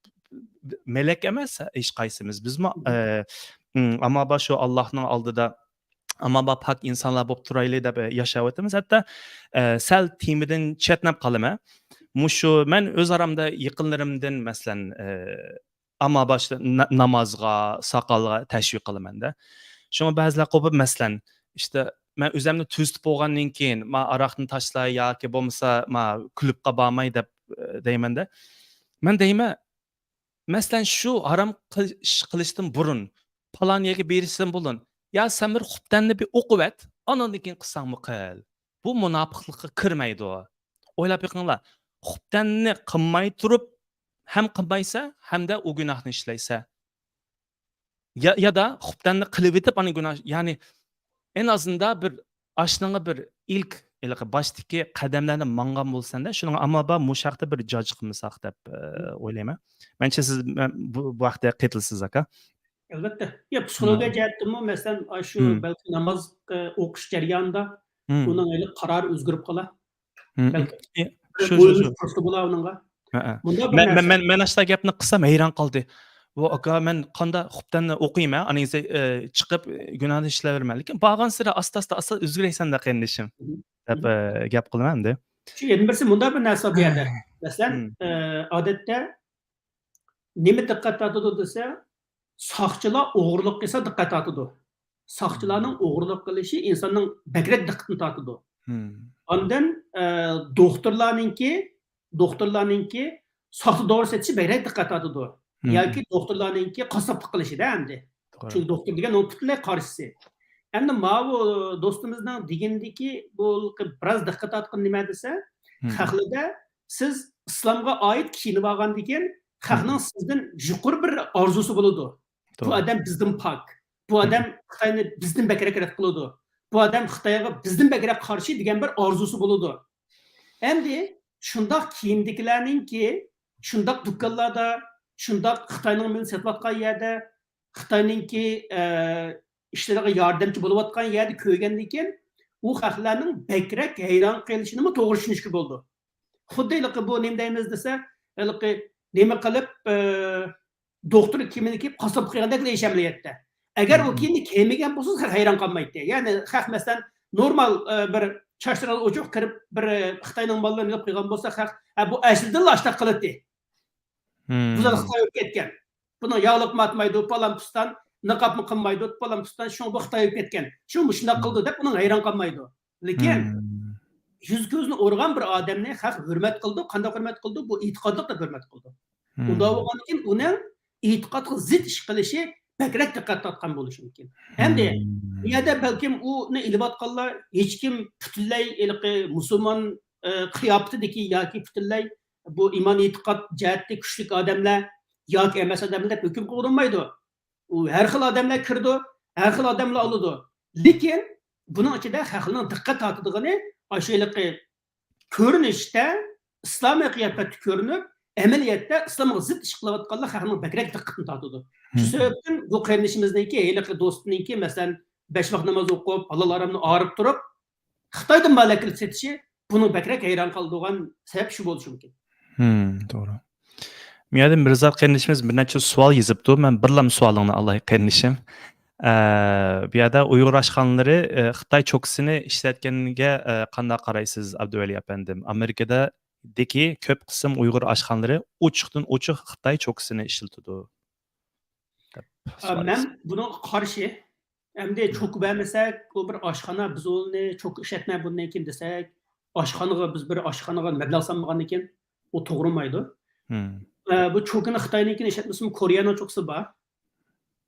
مەلەك ئەمەس ھېچقايسىمىز. بىزمۇ، ئە، ئىم، ئەمما بار شۇ ئاللاھنىڭ ئالدىدا ئەمما بار پاك ئىنسانلار بولۇپ تۇرايلى دەپ، ئە، ياشاۋاتىمىز. ھەتتا، ئە، سەل تېمىدىن چەتنەپ قالىمەن. مۇشۇ مەن ئۆز ئارامدا يېقىنلىرىمدىن، مەسىلەن، ئە، ئەمما باشتا نا-، نامازغا، ساقالغا تەشۋىق قىلىمەن-دە. شۇڭا بەزىلەر قوپۇپ، مەسىلەن، ئىشتە، مەن ئۆزۈمنى تۈزىتىپ بولغاندىن كېيىن، ما ئاراقنى تاشلاي ياكى بولمىسا، ما كۇلۇبقا بارماي دەپ، ئە، دەيمەن-دە. مەن دەيمەن، مەسىلەن، شۇ ھارام قىل-، ئىش قىلىشتىن بۇرۇن، پالان يەرگە بېرىشتىن بۇرۇن، يا سەن بىر خۇپتەننى بىر ئوقۇۋەت، ئاناندىن كېيىن قىلساڭمۇ قىل. بۇ مۇناپىقلىققا كىرمەيدۇ. ئويلاپ بېقىڭلار، خۇپتەننى قىلماي تۇرۇپ، ھەم قىلمايسە، ھەمدە ئۇ گۇناھنى ئىشلەيسە. يا، يا دا خۇپتەننى قىلىۋېتىپ، ئانا گۇناھ، يەنى، ئەن ئازىندا بىر ئاشنىڭغا بىر ئىلك، ھېلىقى باشتىكى قەدەملەرنى ماڭغان بولسەن-دە، شۇنىڭغا ئەمما بار مۇشۇ ھەقتە بىر جاج قىلمىساق دەپ، ئە، ئويلايمەن. مەنچە سىز، مەن بۇ، بۇ ھەقتە قېتىلسىز، ئاكا. ئەلۋەتتە. يا، پسىخولوگىيە جەھەتتىنمۇ، مەسىلەن، ئاشۇ بەلكى ناماز، ئە، ئوقۇش جەريانىدا ئۇنىڭ ھېلى قارارى ئۆزگىرىپ قالار. بەلكى شۇ، شۇ، بويۇنلۇش شۇ. پۇرسىتى بولا ئۇنىڭغا. ھەئە. مۇنداق بىر مەن، مەن، نەرسە. مەن، مەن ئاشتا گەپنى قىلسام ھەيران قالدى. ۋو، ئاكا، مەن قاندا خۇپتەننى ئوقۇيمەن، ئانىڭ ئىزى، ئە، چىقىپ، ئە، گۇناھنى ئىشلەۋېرىمەن. لېكىن بارغانسېرى ئاستا، ئاستا، ئاستا ئۆزگىرەيسەن-دە، قېرىندىشىم، دەپ، ئە، گەپ قىلىمەن ئەمدى. شۇ يەنە بىرسى مۇنداق بىر نەرسە بار بۇ يەردە. مەسىلەن، ئە، ئادەتتە نېمە دىققەت تارتىدۇ دېسە، ساقچىلار ئوغرىلىق قىلسا دىققەت تارتىدۇ. ساقچىلارنىڭ ئوغرىلىق قىلىشى ئىنساننىڭ بەكرەك دىققىتىنى تارتىدۇ. ئاندىن، ئە، دوختۇرلارنىڭكى، دوختۇرلارنىڭكى ساختا دورا سېتىشى بەكرەك دىققەت تارتىدۇ. ياكى دوختۇرلارنىڭكى قاسساپلىق قىلىشىدا ئەمدى. توغرا. چۈنكى دوختۇر دېگەن ئۇنىڭ پۈتۈنلەي قارشىسى. ئەمدى ماۋۇ دوستىمىزنىڭ دېگىنىدىكى بۇ بىراز دىققەت تارتقىنى نېمە دېسە، خەقلەردە سىز ئىسلامغا ئائىت كىيىنىۋالغاندىكىن، خەقنىڭ سىزدىن يۇقىرى بىر ئارزۇسى بولىدۇ. بۇ توغرا. ئادەم بىزدىن پاك. بۇ ئادەم خىتاينى بىزدىن بەكرەك رەت قىلىدۇ. بۇ ئادەم خىتايغا بىزدىن بەكرەك قارشى دېگەن بىر ئارزۇسى بولىدۇ. ئەمدى شۇنداق كىيىمدىكىلەرنىڭكى، شۇنداق دۇكانلاردا، شۇنداق خىتاينىڭ مېنى سېتىۋاتقان يەردە، خىتاينىڭكى، ئە، ئىشلىرىغا ياردەمچى بولۇۋاتقان يەردە كۆرگەندىن كېيىن، ئۇ خەقلەرنىڭ بەكرەك ھەيران قېلىشىنىمۇ توغرا چۈشىنىشكە بولىدۇ. خۇددى ھېلىقى بۇ نېمە دەيمىز دېسە، ھېلىقى نېمە قىلىپ، ئە، دوختۇر كىيىمىنى كىيىپ، قاسساپقا كىرگەندەكلا ئىش ئەمەلىيەتتە. ئەگەر ئۇ كىيىمنى كىيمىگەن بولسا، خەق ھەيران قالمايتتى. يەنى خەق، مەسىلەن، نورمال، ئە، بىر چاچلىرى ئوچۇق كىرىپ، بىر، ئە، خىتاينىڭ ماللىرىنى ئېلىپ قويغان بولسا، خەق، «ھە، بۇ ئەسلىدىنلا ئاشتاق قىلاتتى. بۇ زادى خىتاي بولۇپ كەتكەن. بۇنىڭ ياغلىقمۇ ئاتمايدۇ، پالان پۇستان، نىقابمۇ قىلمايدۇ، پالان پۇستان، شۇڭا بۇ خىتاي بولۇپ كەتكەن. شۇ مۇشۇنداق قىلىدۇ» دەپ ئۇنىڭ ھەيران قالمايدۇ. لېكىن يۈز كۆزىنى ئۇرغان بىر ئادەمنى خەق ھۆرمەت قىلىدۇ. قانداق ھۆرمەت قىلىدۇ؟ بۇ ئېتىقادلىق دەپ ھۆرمەت قىلىدۇ. ئۇنداق بولغاندىكىن ئۇنىڭ ئېتىقادقا زىت ئىش قىلىشى بەكرەك دىققەت تارتقان بولۇشى مۇمكىن. ئەمدى بۇ يەردە بەلكىم ئۇنى ئېلىۋاتقانلار ھېچكىم پۈتۈنلەي ھېلىقى مۇسۇلمان، ئە، قىياپىتىدىكى ياكى پۈتۈنلەي بۇ ئىمان ئېتىقاد جەھەتتە كۈچلۈك ئادەملەر ياكى ئەمەس ئادەملەر دەپ ھۆكۈم قىلغىلى بولمايدۇ. ئۇ ھەر خىل ئادەملەر كىرىدۇ، ھەر خىل ئادەملەر ئالىدۇ. لېكىن بۇنىڭ ئىچىدە خەقنىڭ دىققەت تارتىدىغىنى ئاشۇ ھېلىقى كۆرۈنۈشتە ئىسلامىي قىياپەتتە كۆرۈنۈپ، ئەمەلىيەتتە ئىسلامغا زىت ئىش قىلىۋاتقانلار خەقنىڭ بەكرەك دىققىتىنى تارتىدۇ. شۇ سەۋەبتىن بۇ قېرىندىشىمىزنىڭكى، ھېلىقى دوستىنىڭكى، مەسىلەن، بەش ۋاق ناماز ئوقۇپ، ھالال ھارامنى ئايرىپ تۇرۇپ، خىتايدىن مال ئەكېلىپ سېتىشى بۇنىڭ بەكرەك ھەيران قالىدىغان سەۋەب شۇ بولۇشى مۇمكىن. توغرا. مۇ يەردە مىرزات قېرىندىشىمىز بىر نەچچە سوئال يېزىپتۇ. مەن بىرلام سوئالىڭنى ئالاي، قېرىندىشىم. ئە، بۇ يەردە ئۇيغۇر ئاشخانىلىرى، ئە، خىتاي چوكىسىنى ئىشلەتكەنگە، ئە، قانداق قارايسىز، ئابدۇۋەلى ئەپەندىم؟ ئامېرىكىدىكى كۆپ قىسىم ئۇيغۇر ئاشخانىلىرى ئوچۇقتىن ئوچۇق خىتاي چوكىسىنى ئىشلىتىدۇ، دەپ ئا، سوئال مەن يېزىپتۇ. بۇنىڭغا قارشى. ئەمدى چوكا بەرمىسەك، ئۇ بىر ئاشخانا، بىز ئۇنى چوكا ئىشلەتمەي بۇندىن كېيىن دېسەك، ئاشخانىغا، بىز بىر ئاشخانىغا مەبلەغ سالمىغاندىن كېيىن ئۇ توغرىمايدۇ. ئە، بۇ چوكىنى خىتاينىڭكىنى ئىشلەتمىسىمۇ، كورېيەنىڭ چوكىسى بار.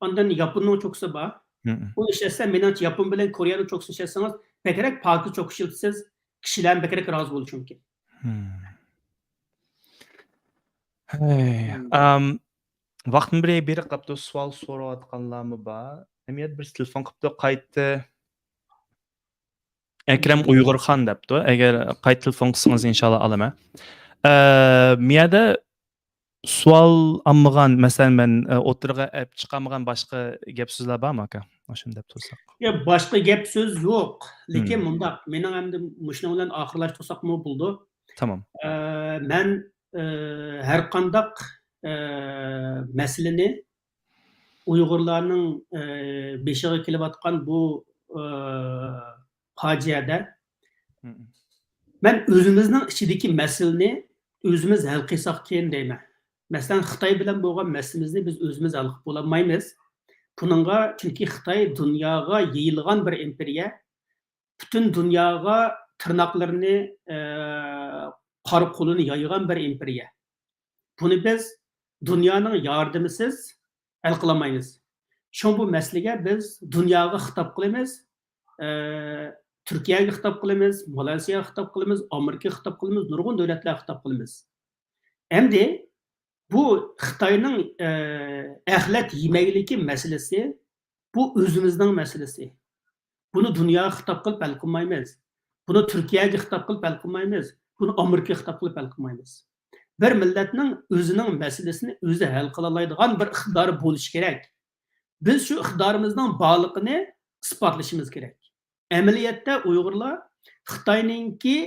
ئاندىن ياپوننىڭ چوكىسى بار. ئۇنى ئىشلەتسە، مېنىڭچە، ياپون بىلەن كورېيەنىڭ چوكىسىنى ئىشلەتسىڭىز، بەكرەك پاكىز چوكا ئىشلىتىسىز، كىشىلەرمۇ بەكرەك رازى بولۇشى مۇمكىن. ھەي، ئام، ۋاقىتنى بىر بېرىپ قاپتۇ، سوئال سوراۋاتقانلارمۇ بار. ئەمەلىيەتتە بىرسى تېلېفون قىپتۇ، قايتتى. ئەكرەم ئۇيغۇرخان دەپتۇ. ئەگەر قايتا تېلېفون قىلسىڭىز، ئىنشاللا ئالىمەن. ئە، مۇ يەردە سوئال ئالمىغان، مەسىلەن، مەن، ئە، ئوتتۇرىغا ئەپ چىقارمىغان باشقا گەپ سۆزلەر بارمۇ، ئاكا؟ ئاشۇنى دەپ تۇرساق. يا، باشقا گەپ سۆز يوق. لېكىن مۇنداق، مېنىڭ ئەمدى مۇشۇنىڭ بىلەن ئاخىرلاشتۇرساقمۇ بولىدۇ. تامام. ئە، مەن، ئە، ھەر قانداق، ئە، مەسىلىنى ئۇيغۇرلارنىڭ، ئە، بېشىغا كېلىۋاتقان بۇ، ئە، پاجىئەدە مەن ئۆزىمىزنىڭ ئىچىدىكى مەسىلىنى ئۆزىمىز ھەل قىلساقكىن دەيمەن. مەسىلەن، خىتاي بىلەن بولغان مەسىلىمىزنى بىز ئۆزىمىز ھەل قىلىپ بولالمايمىز. بۇنىڭغا، چۈنكى خىتاي دۇنياغا يېيىلغان بىر ئىمپېرىيە، پۈتۈن دۇنياغا تىرناقلىرىنى، ئە، قارا قولىنى يايغان بىر ئىمپېرىيە. بۇنى بىز دۇنيانىڭ ياردىمىسىز ھەل قىلالمايمىز. شۇڭا بۇ مەسىلىگە بىز دۇنياغا خىتاب قىلىمىز، ئە، تۈركىيەگە خىتاب قىلىمىز، مالايسىياغا خىتاب قىلىمىز، ئامېرىكىغا خىتاب قىلىمىز، نۇرغۇن دۆلەتلەرگە خىتاب قىلىمىز. ئەمدى بۇ خىتاينىڭ، ئە، ئەخلەت يېمەكلىكى مەسىلىسى، بۇ ئۆزىمىزنىڭ مەسىلىسى. بۇنى دۇنياغا خىتاب قىلىپ ھەل قىلمايمىز. بۇنى تۈركىيەگە خىتاب قىلىپ ھەل قىلمايمىز. بۇنى ئامېرىكىغا خىتاب قىلىپ ھەل قىلمايمىز. بىر مىللەتنىڭ ئۆزىنىڭ مەسىلىسىنى ئۆزى ھەل قىلالايدىغان بىر ئىقتىدارى بولۇشى كېرەك. بىز شۇ ئىقتىدارىمىزنىڭ بارلىقىنى ئىسپاتلىشىمىز كېرەك. ئەمەلىيەتتە ئۇيغۇرلار خىتاينىڭكى،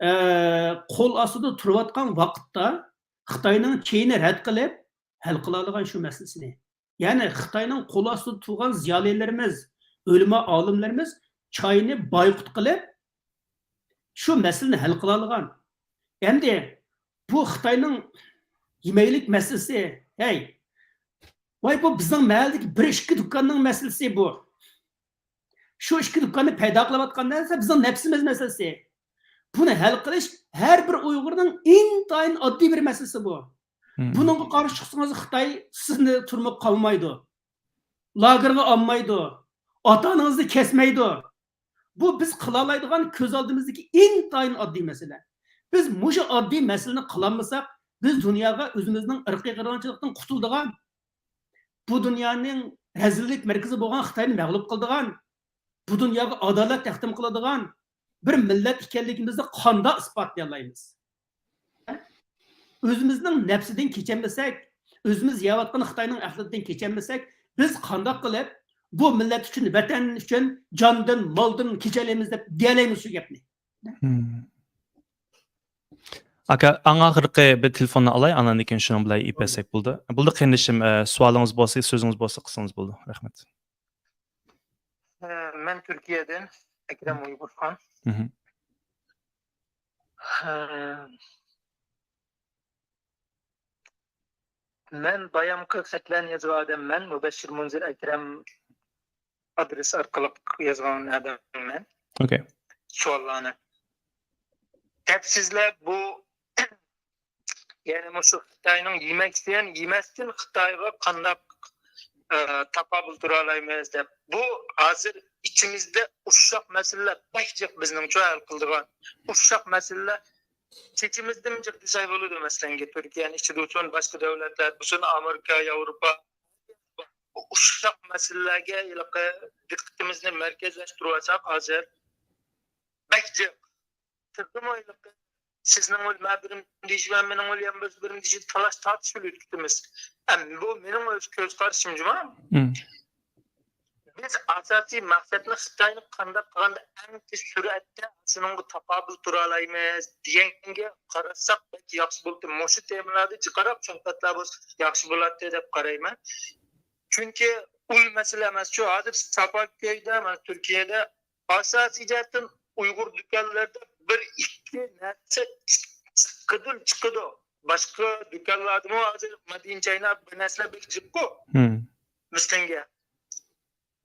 ئە، قول ئاستىدا تۇرۇۋاتقان ۋاقىتتا خىتاينىڭ چېيىنى رەت قىلىپ ھەل قىلالىغان شۇ مەسىلىسىنى. يەنى خىتاينىڭ قول ئاستىدا تۇرغان زىيالىيلىرىمىز، ئۆلىما ئالىملىرىمىز چاينى بايقۇت قىلىپ، شۇ مەسىلىنى ھەل قىلالىغان. ئەمدى بۇ خىتاينىڭ يېمەكلىك مەسىلىسى، ھەي، ۋاي، بۇ بىزنىڭ مەھەللىدىكى بىر ئىككى دۇكاننىڭ مەسىلىسى بۇ. شۇ ئىككى دۇكاننى پەيدا قىلىۋاتقان نەرسە بىزنىڭ نەپسىمىز مەسىلىسى. بۇنى ھەل قىلىش ھەر بىر ئۇيغۇرنىڭ ئىنتايىن ئاددىي بىر مەسىلىسى بۇ. بۇنىڭغا قارشى چىقسىڭىز، خىتاي سىزنى تۈرمىگە قامىمايدۇ. لاگېرغا ئالمايدۇ. ئاتا-ئانىڭىزنى كەسمەيدۇ. بۇ بىز قىلالايدىغان كۆز ئالدىمىزدىكى ئىنتايىن ئاددىي مەسىلە. بىز مۇشۇ ئاددىي مەسىلىنى قىلالمىساق، بىز دۇنياغا ئۆزىمىزنىڭ ئىرقىي قىرغىنچىلىقتىن قۇتۇلىدىغان، بۇ دۇنيانىڭ رەزىللىك مەركىزى بولغان خىتاينى مەغلۇپ قىلىدىغان، بۇ دۇنياغا ئادالەت تەقدىم قىلىدىغان بىر مىللەت ئىكەنلىكىمىزنى قانداق ئىسپاتلىيالايمىز؟ ئۆزىمىزنىڭ نەپسىدىن كېچەلمىسەك، ئۆزىمىز يەۋاتقان خىتاينىڭ ئەخلىتىدىن كېچەلمىسەك، بىز قانداق قىلىپ بۇ مىللەت ئۈچۈن، ۋەتەن ئۈچۈن جاندىن، مالدىن كېچەلەيمىز دەپ دېيەلەيمىز شۇ گەپنى؟ مم. ئاكا، ئەڭ ئاخىرقى بىر تېلېفوننى ئالاي، ئاندىن كېيىن شۇنىڭ بىلەن يېپىپ بەرسەك بولىدۇ. بولدى قېرىندىشىم، ئە، سوئالىڭىز بولسا، سۆزىڭىز بولسا قىلسىڭىز بولىدۇ. رەھمەت. ئە، مەن تۈركىيەدىن ئەكرەم ئۇيغۇرخان. مم. ئە، مەن بايامقى خەتلەرنى يازغان ئادەممەن، مۇبەششىر مۇنزىر ئەكرەم ئادرېس ئارقىلىق يازغان ئادەممەن. ئوكەي. سوئاللارنى. دەپ سىزلەر بۇ، يەنى مۇشۇ خىتاينىڭ يېمەكسىن، يېمەستىن خىتايغا قانداق، ئە، تاقابىل تۇرالايمىز دەپ. بۇ ھازىر ئىچىمىزدە ئۇششاق مەسىلىلەر بەك جىق بىزنىڭچۇ ھەل قىلىدىغان. ئۇششاق مەسىلىلەر چېچىمىزدىمۇ جىق دېسەك بولىدۇ، مەسىلەنگە تۈركىيەنى ئىچىدە بولسۇن، باشقا دۆلەتلەردە بولسۇن، ئامېرىكا، ياۋروپا، ئۇششاق مەسىلىلەرگە ھېلىقى دىققىتىمىزنى مەركەزلەشتۈرۈۋالساق ھازىر بەك جىق. تېخىمۇ ھېلىقى سىزنىڭ ئۆز مەن بىرىم دېيىشىمەن، مېنىڭ ئۆز يەنە بىر بىرىم دېيىشى تالاش تارتىش بىلەن ئۆتكۈتىمىز. ئەم، بۇ مېنىڭ ئۆز كۆز قارىشىم جۇما. مم. بىز ئاساسىي مەقسەتنى خىتاينى قانداق قىلغاندا ئەڭ تېز سۈرئەتتە شۇنىڭغا تاقابىل تۇرالايمىز دېگەنگە قارىساق بەك ياخشى بولدى. مۇشۇ تېمىلاردا جىقراق سۆھبەتلەر بولسا ياخشى بولاتتى دەپ قارايمەن. چۈنكى ئۇل مەسىلە ئەمەسچۇ. ھازىر ساپاكۆيدە، مانا تۈركىيەدە ئاساسىي جەھەتتىن ئۇيغۇر دۇكانلىرىدا بىر ئىككى نەرسە چىقىدۇ، چىقىدۇ. باشقا دۇكانلاردىمۇ ھازىر مەدىنە چاينا بىر نەرسىلەر بەك جىققۇ. مم. مەسىلەنگە.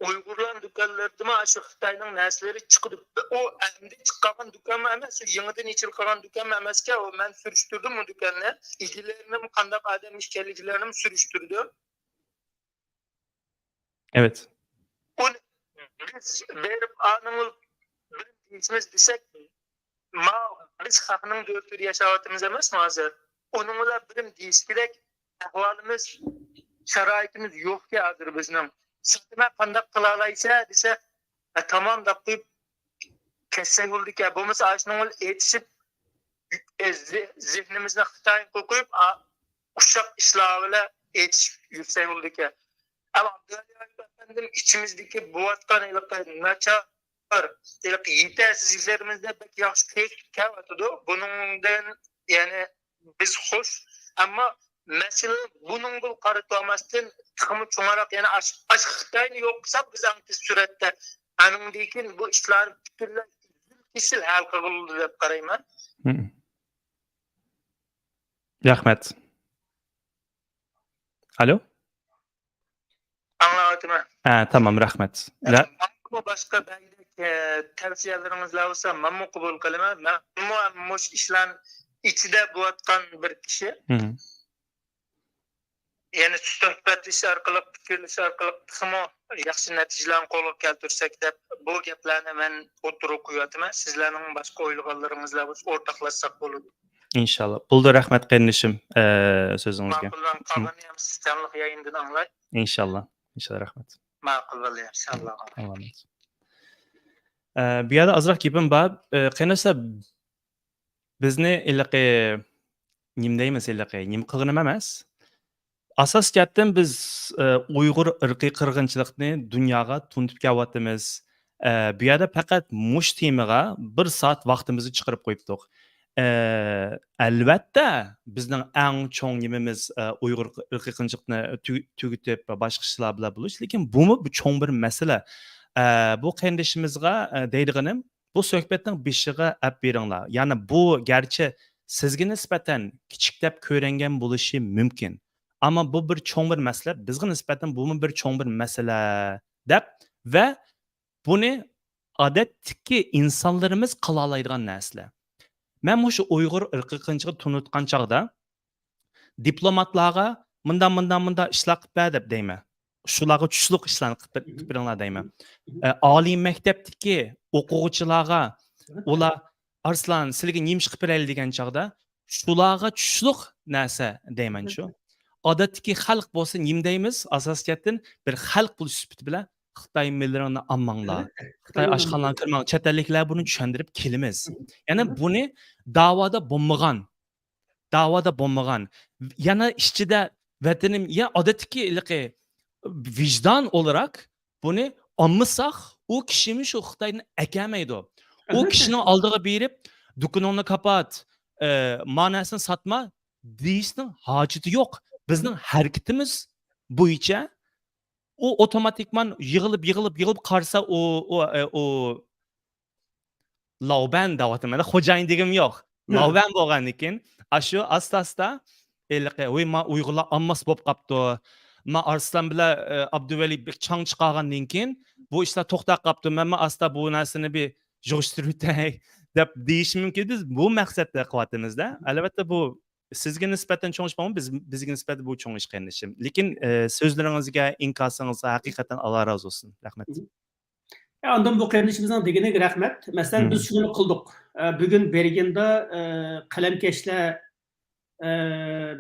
ئۇيغۇرلارنىڭ دۇكانلىرىدىمۇ شۇ خىتاينىڭ نەرسىلىرى چىقىدۇ. ئۇ ئەمدى چىققان دۇكانمۇ ئەمەس، شۇ يېڭىدىن ئېچىلغان دۇكانمۇ ئەمەسكەن. ئۇ مەن سۈرۈشتۈردۈم ئۇ دۇكاننى. ئىگىلىرىنىمۇ قانداق ئادەم ئىكەنلىكلىرىنىمۇ سۈرۈشتۈردۈم. ئەۋەت. ئۇنى بىز بېرىپ ئانىڭ بىر دېيىشىمىز دېسەك، ما، بىز خەقنىڭ دۆلىتىدە ياشاۋاتىمىز ئەمەسمۇ ھازىر؟ ئۇنىڭ بىلەن بىرىم دېيىشكىدەك ئەھۋالىمىز، شارائىتىمىز يوقكى ھازىر بىزنىڭ. ساتىمە قانداق قىلالايسە دېسە، ئە، تامام دەپ قويۇپ كەتسەك بولىدىكەن. بولمىسا ئاشۇنىڭ بىلەن ئېتىشىپ، ئە، زې-، زېھنىمىزنى خىتايغا قويۇپ، ئا، ئۇششاق ئىشلار بىلەن ئېتىشىپ يۈرسەك بولىدىكەن. ئەمما ئابدۇۋەلى ھاجىپ ئەپەندىم ئىچىمىزدىكى بولۇۋاتقان ھېلىقى ناچار، ھېلىقى يېتەرسىزلىكلىرىمىزنى بەك ياخشى كۆرسىتىپ كەلىۋاتىدۇ. بۇنىڭدىن، يەنى، بىز خوش، ئەمما مەسىلىنى بۇنىڭغا قارىتىۋالماستىن، تېخىمۇ چوڭراق، يەنى ئاش-، ئاشۇ خىتاينى يوق قىلساق، بىز ئەڭ تېز سۈرئەتتە، ئانىڭدىن كېيىن بۇ ئىشلارنى پۈتۈنلەي ئۈزۈل-كېسىل ھەل قىلغىلى بولىدۇ دەپ قارايمەن. مم. رەھمەت. ئالو؟ ئاڭلاۋاتىمەن. ھە، تامام، رەھمەت. رە- ماڭىمۇ باشقا بەزى، ئە، تەۋسىيەلىرىڭىزلار بولسا، مەنمۇ قوبۇل قىلىمەن. مەنمۇ مۇشۇ ئىشلارنىڭ ئىچىدە بولۇۋاتقان بىر كىشى. مم. يەنى سۆھبەتلىشىش ئارقىلىق، پىكىرلىشىش ئارقىلىق تېخىمۇ ياخشى نەتىجىلەرنى قولغا كەلتۈرسەك دەپ، بۇ گەپلەرنى مەن ئوتتۇرىغا قويۇۋاتىمەن. سىزلەرنىڭ باشقا ئويلىغانلىرىڭىزلار بولسا، ئورتاقلاشساق بولىدۇ. ئىنشاللا. بولدى، رەھمەت قېرىندىشىم، ئە، سۆزىڭىزگە. ماقۇل، مم. قالغىنىنى ھەم سىز جانلىق يايىندىن ئاڭلاي. ئىنشاللا. ئىنشاللا، رەھمەت. ماقۇل، بولدى، ئىنشاللا. ئاللا ئامىن. ئە، بۇ يەردە ئازراق گېپىم بار. ئە، قېرىنداشلار، بىزنى ھېلىقى نېمە دەيمىز، ھېلىقى نېمە قىلغىنىم ئەمەس. ئاساسىي جەھەتتىن بىز، ئە، ئۇيغۇر ئىرقىي قىرغىنچىلىقىنى دۇنياغا تونۇتۇپ كەلىۋاتىمىز. ئە، بۇ يەردە پەقەت مۇشۇ تېمىغا بىر سائەت ۋاقتىمىزنى چىقىرىپ قويۇپتۇق. ئە، ئەلۋەتتە، بىزنىڭ ئەڭ چوڭ نېمىمىز، ئە، ئۇيغۇر ئىرقىي قىرغىنچىلىقنى تۈگ-، تۈگىتىپ، باشقا ئىشلار بىلەن بولۇش. لېكىن بۇمۇ بىر چوڭ بىر مەسىلە. ئە، بۇ قېرىندىشىمىزغا، ئە، دەيدىغىنىم، بۇ سۆھبەتنىڭ بېشىغا ئەپ بېرىڭلار. يەنى بۇ گەرچە سىزگە نىسبەتەن كىچىك دەپ كۆرۈنگەن بولۇشى مۇمكىن. ئەمما بۇ بىر چوڭ بىر مەسىلە، بىزگە نىسبەتەن بۇمۇ بىر چوڭ بىر مەسىلە دەپ ۋە بۇنى ئادەتتىكى ئىنسانلىرىمىز قىلالايدىغان نەرسىلەر. مەن مۇشۇ ئۇيغۇر ئىرقىي قىرغىنچىلىقىنى تونۇتقان چاغدا، دىپلوماتلارغا مۇنداق، مۇنداق، مۇنداق ئىشلار قىلىپ بەر دەپ دەيمەن. شۇلارغا چۈشلۈك ئىشلارنى قىلىپ بېر-، قىلىپ بېرىڭلار دەيمەن. ئە، ئالىي مەكتەپتىكى ئوقۇغۇچىلارغا ئۇلار، ئارسلان، سىلىگە نېمە ئىش قىلىپ بېرەيلى دېگەن چاغدا، شۇلارغا چۈشلۈك نەرسە دەيمەن شۇ. ئادەتتىكى خەلق بولسا نېمە دەيمىز؟ ئاساسىي جەھەتتىن بىر خەلق بولۇش سۈپىتى بىلەن خىتاي مېلىلىرىڭنى ئالماڭلار، خىتاي ئاشخانىلارغا كىرمەڭ، چەت ئەللىكلەر بۇنى چۈشەندۈرۈپ كېلىمىز. يەنى بۇنى داۋادا بولمىغان، داۋادا بولمىغان، يەنە ئىچىدە ۋەتىنىم، يا ئادەتتىكى ھېلىقى ۋىجدان ئولاراق بۇنى ئالمىساق، ئۇ كىشىمۇ شۇ خىتايدىن ئەكەلمەيدۇ. ئۇ كىشىنىڭ ئالدىغا بېرىپ، «دۇكىنىڭنى كاپات، ئە، ما نەرسىنى ساتما» دېيىشنىڭ ھاجىتى يوق. بىزنىڭ ھەرىكىتىمىز بويىچە ئۇ ئوتوماتىكمان يىغىلىپ، يىغىلىپ، يىغىلىپ قارىسا، ئۇ، ئۇ، ئە، ئۇ لاۋبەن دەۋاتىمەن، خوجايىن دېگۈم يوق. ھە. لاۋبەن بولغاندىن كېيىن، ئاشۇ ئاستا-ئاستا ھېلىقى، «ۋوي، ما ئۇيغۇرلار ئالماس بولۇپ قاپتۇ. ما ئارسلان بىلەن، ئە، ئابدۇۋەلى بەك چاڭ چىقارغاندىن كېيىن، بۇ ئىشلار توختاپ قاپتۇ. مەنمۇ ئاستا بۇ نەرسىنى بىر يىغىشتۇرۇۋېتەي» دەپ دېيىشى مۇمكىن. بىز بۇ مەقسەتتە قىلىۋاتىمىز-دە. ئەلۋەتتە، بۇ سىزگە نىسبەتەن چوڭ ئىش بولمىدى، بىز، بىزگە نىسبەتەن بۇ چوڭ ئىش، قېرىندىشىم. لېكىن، ئە، سۆزلىرىڭىزگە، ئىنكاسىڭىزغا ھەقىقەتەن ئاللا رازى بولسۇن. رەھمەت. ئاندىن بۇ قېرىندىشىمىزنىڭ دېگىنىگە رەھمەت. مەسىلەن، بىز شۇنى قىلدۇق. ئە، بۈگۈن بېرگېندا، ئە، قەلەمكەشلەر، ئە،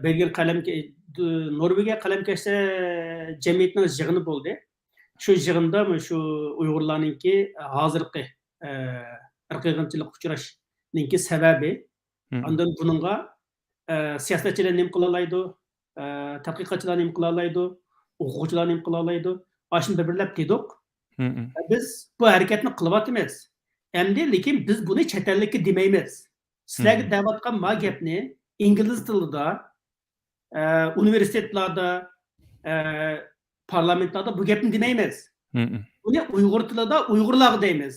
بېرگېن قەلەمكە-، دۇ-، نورۋېگىيە قەلەمكەشلەر جەمئىيىتىنىڭ يىغىنى بولدى. شۇ يىغىندا مۇشۇ ئۇيغۇرلارنىڭكى ھازىرقى، ئە، ئىرقىي قىرغىنچىلىققا ئۇچراشنىڭكى سەۋەبى، ئاندىن بۇنىڭغا، ئە، سىياسەتچىلەر نېمە قىلالايدۇ؟ ئە، تەتقىقاتچىلار نېمە قىلالايدۇ؟ ئوقۇغۇچىلار نېمە قىلالايدۇ؟ ئاشۇنى بىر-بىرلەپ دېدۇق. ئە، بىز بۇ ھەرىكەتنى قىلىۋاتىمىز. ئەمدى لېكىن بىز بۇنى چەت ئەللىككە دېمەيمىز. سىلەرگە دەۋاتقان ما گەپنى ئىنگلىز تىلىدا، ئە، ئۇنىۋېرسىتېتلاردا، ئە، پارلامېنتلاردا بۇ گەپنى دېمەيمىز. بۇنى ئۇيغۇر تىلىدا ئۇيغۇرلارغا دەيمىز.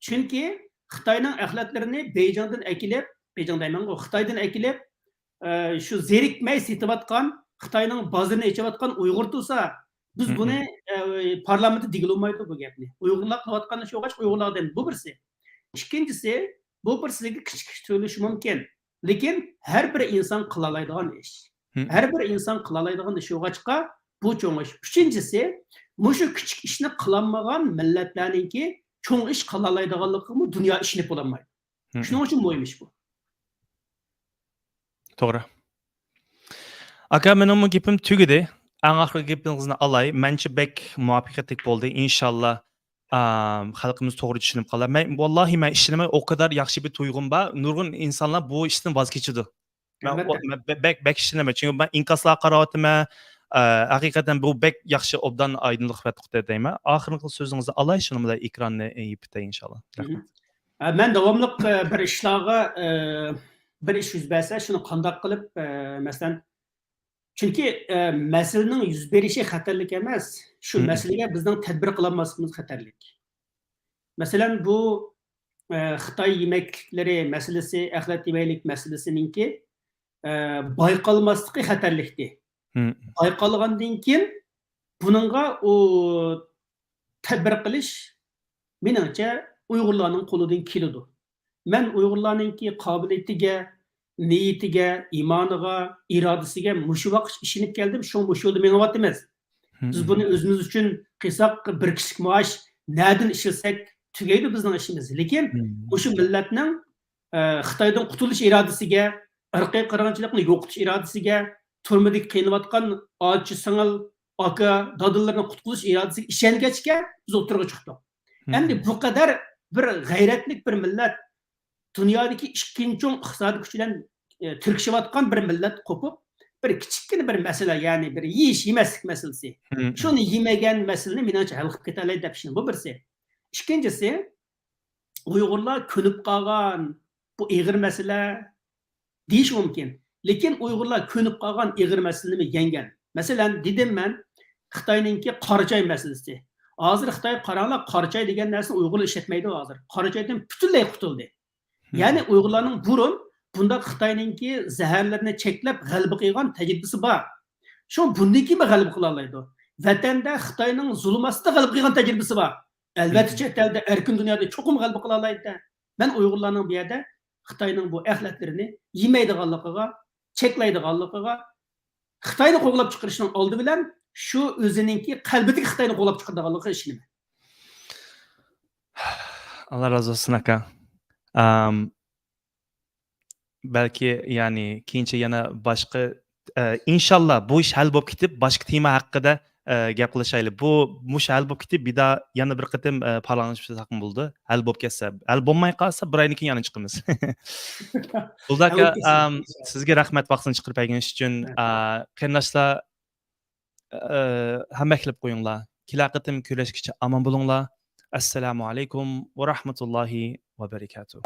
چۈنكى خىتاينىڭ ئەخلەتلىرىنى بېيجىڭدىن ئەكېلىپ، بېيجىڭ دەيمەنغۇ، خىتايدىن ئەكېلىپ، ئە، شۇ زېرىكمەي سېتىۋاتقان، خىتاينىڭ بازىرىنى ئېچىۋاتقان ئۇيغۇر تۇرسا، بىز بۇنى، ئە، پارلامېنتتا دېگىلى بولمايدۇ بۇ گەپنى. ئۇيغۇرلار قىلىۋاتقان ئىش بولغاچقا ئۇيغۇرلار دەيمىز. بۇ بىرسى. ئىككىنچىسى، بۇ بىر سىزگە كىچىك ئىش تۇيۇلۇشى مۇمكىن. لېكىن ھەر بىر ئىنسان قىلالايدىغان ئىش. ھەر بىر ئىنسان قىلالايدىغان ئىش بولغاچقا، بۇ چوڭ ئىش. ئۈچىنچىسى، مۇشۇ كىچىك ئىشنى قىلالمىغان مىللەتلەرنىڭكى چوڭ ئىش قىلالايدىغانلىقىغىمۇ دۇنيا ئىشىنىپ بولالمايدۇ. شۇنىڭ ئۈچۈن مۇھىم ئىش بۇ. توغرا. ئاكا، مېنىڭمۇ گېپىم تۈگىدى. ئەڭ ئاخىرقى گېپىڭىزنى ئالاي. مەنچە بەك مۇۋەپپەقىيەتلىك بولدى. ئىنشاللا، ئام، خەلقىمىز توغرا چۈشىنىپ قالار. مەن، ۋاللاھى، مەن ئىشىنىمەن، ئۇ قەدەر ياخشى بىر تۇيغۇم بار. نۇرغۇن ئىنسانلار بۇ ئىشتىن ۋاز كېچىدۇ. مەن، ئەلۋەتتە. مەن بە-، بەك، بەك ئىشىنىمەن. چۈنكى مەن ئىنكاسلارغا قاراۋاتىمەن. ئە، ھەقىقەتەن بۇ بەك ياخشى، ئوبدان ئايدىڭلىق بەردى دەيمەن. ئاخىرقى سۆزىڭىزنى ئالاي، شۇنىڭ بىلەن ئېكراننى يېپىتەي، ئىنشاللا. رەھمەت. ئە، مەن داۋاملىق، ئە، بىر ئىشلارغا، ئە، بىر ئىش يۈز بەرسە، شۇنى قانداق قىلىپ، ئە، مەسىلەن، چۈنكى، ئە، مەسىلىنىڭ يۈز بېرىشى خەتەرلىك ئەمەس، شۇ مەسىلىگە بىزنىڭ تەدبىر قىلالماسلىقىمىز خەتەرلىك. مەسىلەن، بۇ، ئە، خىتاي يېمەكلىكلىرى مەسىلىسى، ئەخلەت يېمەكلىك مەسىلىسىنىڭكى، ئە، بايقالماسلىقى خەتەرلىكتى. بايقالغاندىن كېيىن بۇنىڭغا ئۇ تەدبىر قىلىش، مېنىڭچە، ئۇيغۇرلارنىڭ قولىدىن كېلىدۇ. مەن ئۇيغۇرلارنىڭكى قابىلىيىتىگە، نىيىتىگە، ئىمانىغا، ئىرادىسىگە مۇشۇ ۋاقىتقىچە ئىشىنىپ كەلدىم، شۇڭا مۇشۇ يولدا مېڭىۋاتىمىز. بىز بۇنى ئۆزىمىز ئۈچۈن قىلساق، بىر كىشىلىك مائاش نەدىن ئىشلىسەك تۈگەيدۇ بىزنىڭ ئىشىمىز. لېكىن مۇشۇ مىللەتنىڭ، ئە، خىتايدىن قۇتۇلۇش ئىرادىسىگە، ئىرقىي قىرغىنچىلىقنى يوقىتىش ئىرادىسىگە، تۈرمىدىكى قىينىلىۋاتقان ئاچا سىڭىل، ئاكا، دادىلىرىنى قۇتقۇزۇش ئىرادىسىگە ئىشەنگەچكە بىز ئوتتۇرىغا چىقتۇق. ئەمدى بۇ قەدەر بىر غەيرەتلىك بىر مىللەت، دۇنيادىكى ئىككىنچى چوڭ ئىقتىسادىي كۈچ بىلەن، ئە، تىركىشىۋاتقان بىر مىللەت قوپۇپ، بىر كىچىككىنە بىر مەسىلە، يەنى بىر يېيىش، يېمەسلىك مەسىلىسى. شۇنى يېمىگەن مەسىلىنى، مېنىڭچە، ھەل قىلىپ كېتەلەيدۇ دەپ ئىشىنىمەن. بۇ بىرسى. ئىككىنچىسى، ئۇيغۇرلار كۆنۈپ قالغان بۇ ئېغىر مەسىلە دېيىش مۇمكىن. لېكىن ئۇيغۇرلار كۆنۈپ قالغان ئېغىر مەسىلىنىمۇ يەڭگەن. مەسىلەن، دېدىم مەن، خىتاينىڭكى قارىچاي مەسىلىسى. ھازىر خىتايغا قاراڭلار، قارىچاي دېگەن نەرسىنى ئۇيغۇرلار ئىشلەتمەيدۇ ھازىر. قارىچايدىن پۈتۈنلەي قۇتۇلدى. يەنى ئۇيغۇرلارنىڭ بۇرۇن بۇنداق خىتاينىڭكى زەھەرلىرىنى چەكلەپ غەلىبە قىلغان تەجرىبىسى بار. شۇ بۇندىن كېيىنمۇ غەلىبە قىلالايدۇ. ۋەتەندە خىتاينىڭ زۇلۇم ئاستىدا غەلىبە قىلغان تەجرىبىسى بار. ئەلۋەتتە، چەت ئەلدە، ئەركىن دۇنيادا چوقۇم غەلىبە قىلالايدۇ. مەن ئۇيغۇرلارنىڭ بۇ يەردە خىتاينىڭ بۇ ئەخلەتلىرىنى يېمەيدىغانلىقىغا، چەكلەيدىغانلىقىغا، خىتاينى قوغلاپ چىقىرىشنىڭ ئالدى بىلەن شۇ ئۆزىنىڭكى قەلبىدىكى خىتاينى قوغلاپ چىقىرىدىغانلىقىغا ئىشىنىمەن. ئاللا رازى بولسۇن، ئاكا. ئام، بەلكى، يەنى، كېيىنچە يەنە باشقا، ئە، ئىنشاللا بۇ ئىش ھەل بولۇپ كېتىپ، باشقا تېما ھەققىدە، ئە، گەپ قىلىشايلى. بۇ، مۇشۇ ھەل بولۇپ كېتىپ، بىدا يەنە بىر قېتىم، ئە، پاراڭلىشىپ چىقساقمۇ بولىدۇ. ھەل بولۇپ كەتسە. ھەل بولماي قالسا، بىر ئايدىن كېيىن يەنە چىقىمىز. بولدى، ھەل ئاكا، بولۇپ كەتسۇن، ئام، ئىنشاللا. سىزگە رەھمەت، ۋاقتىنى چىقىرىپ بەرگىنىڭىز ئۈچۈن. رەھمەت. ئا، قېرىنداشلار، ئە، ھەممەكلەپ قويۇڭلار. كېلەر قېتىم كۆرۈشكىچە ئامان بولۇڭلار. ئەسسالامۇ ئەلەيكۇم ۋە رەھمەتۇللاھى ۋە بەرىكاتۇھ.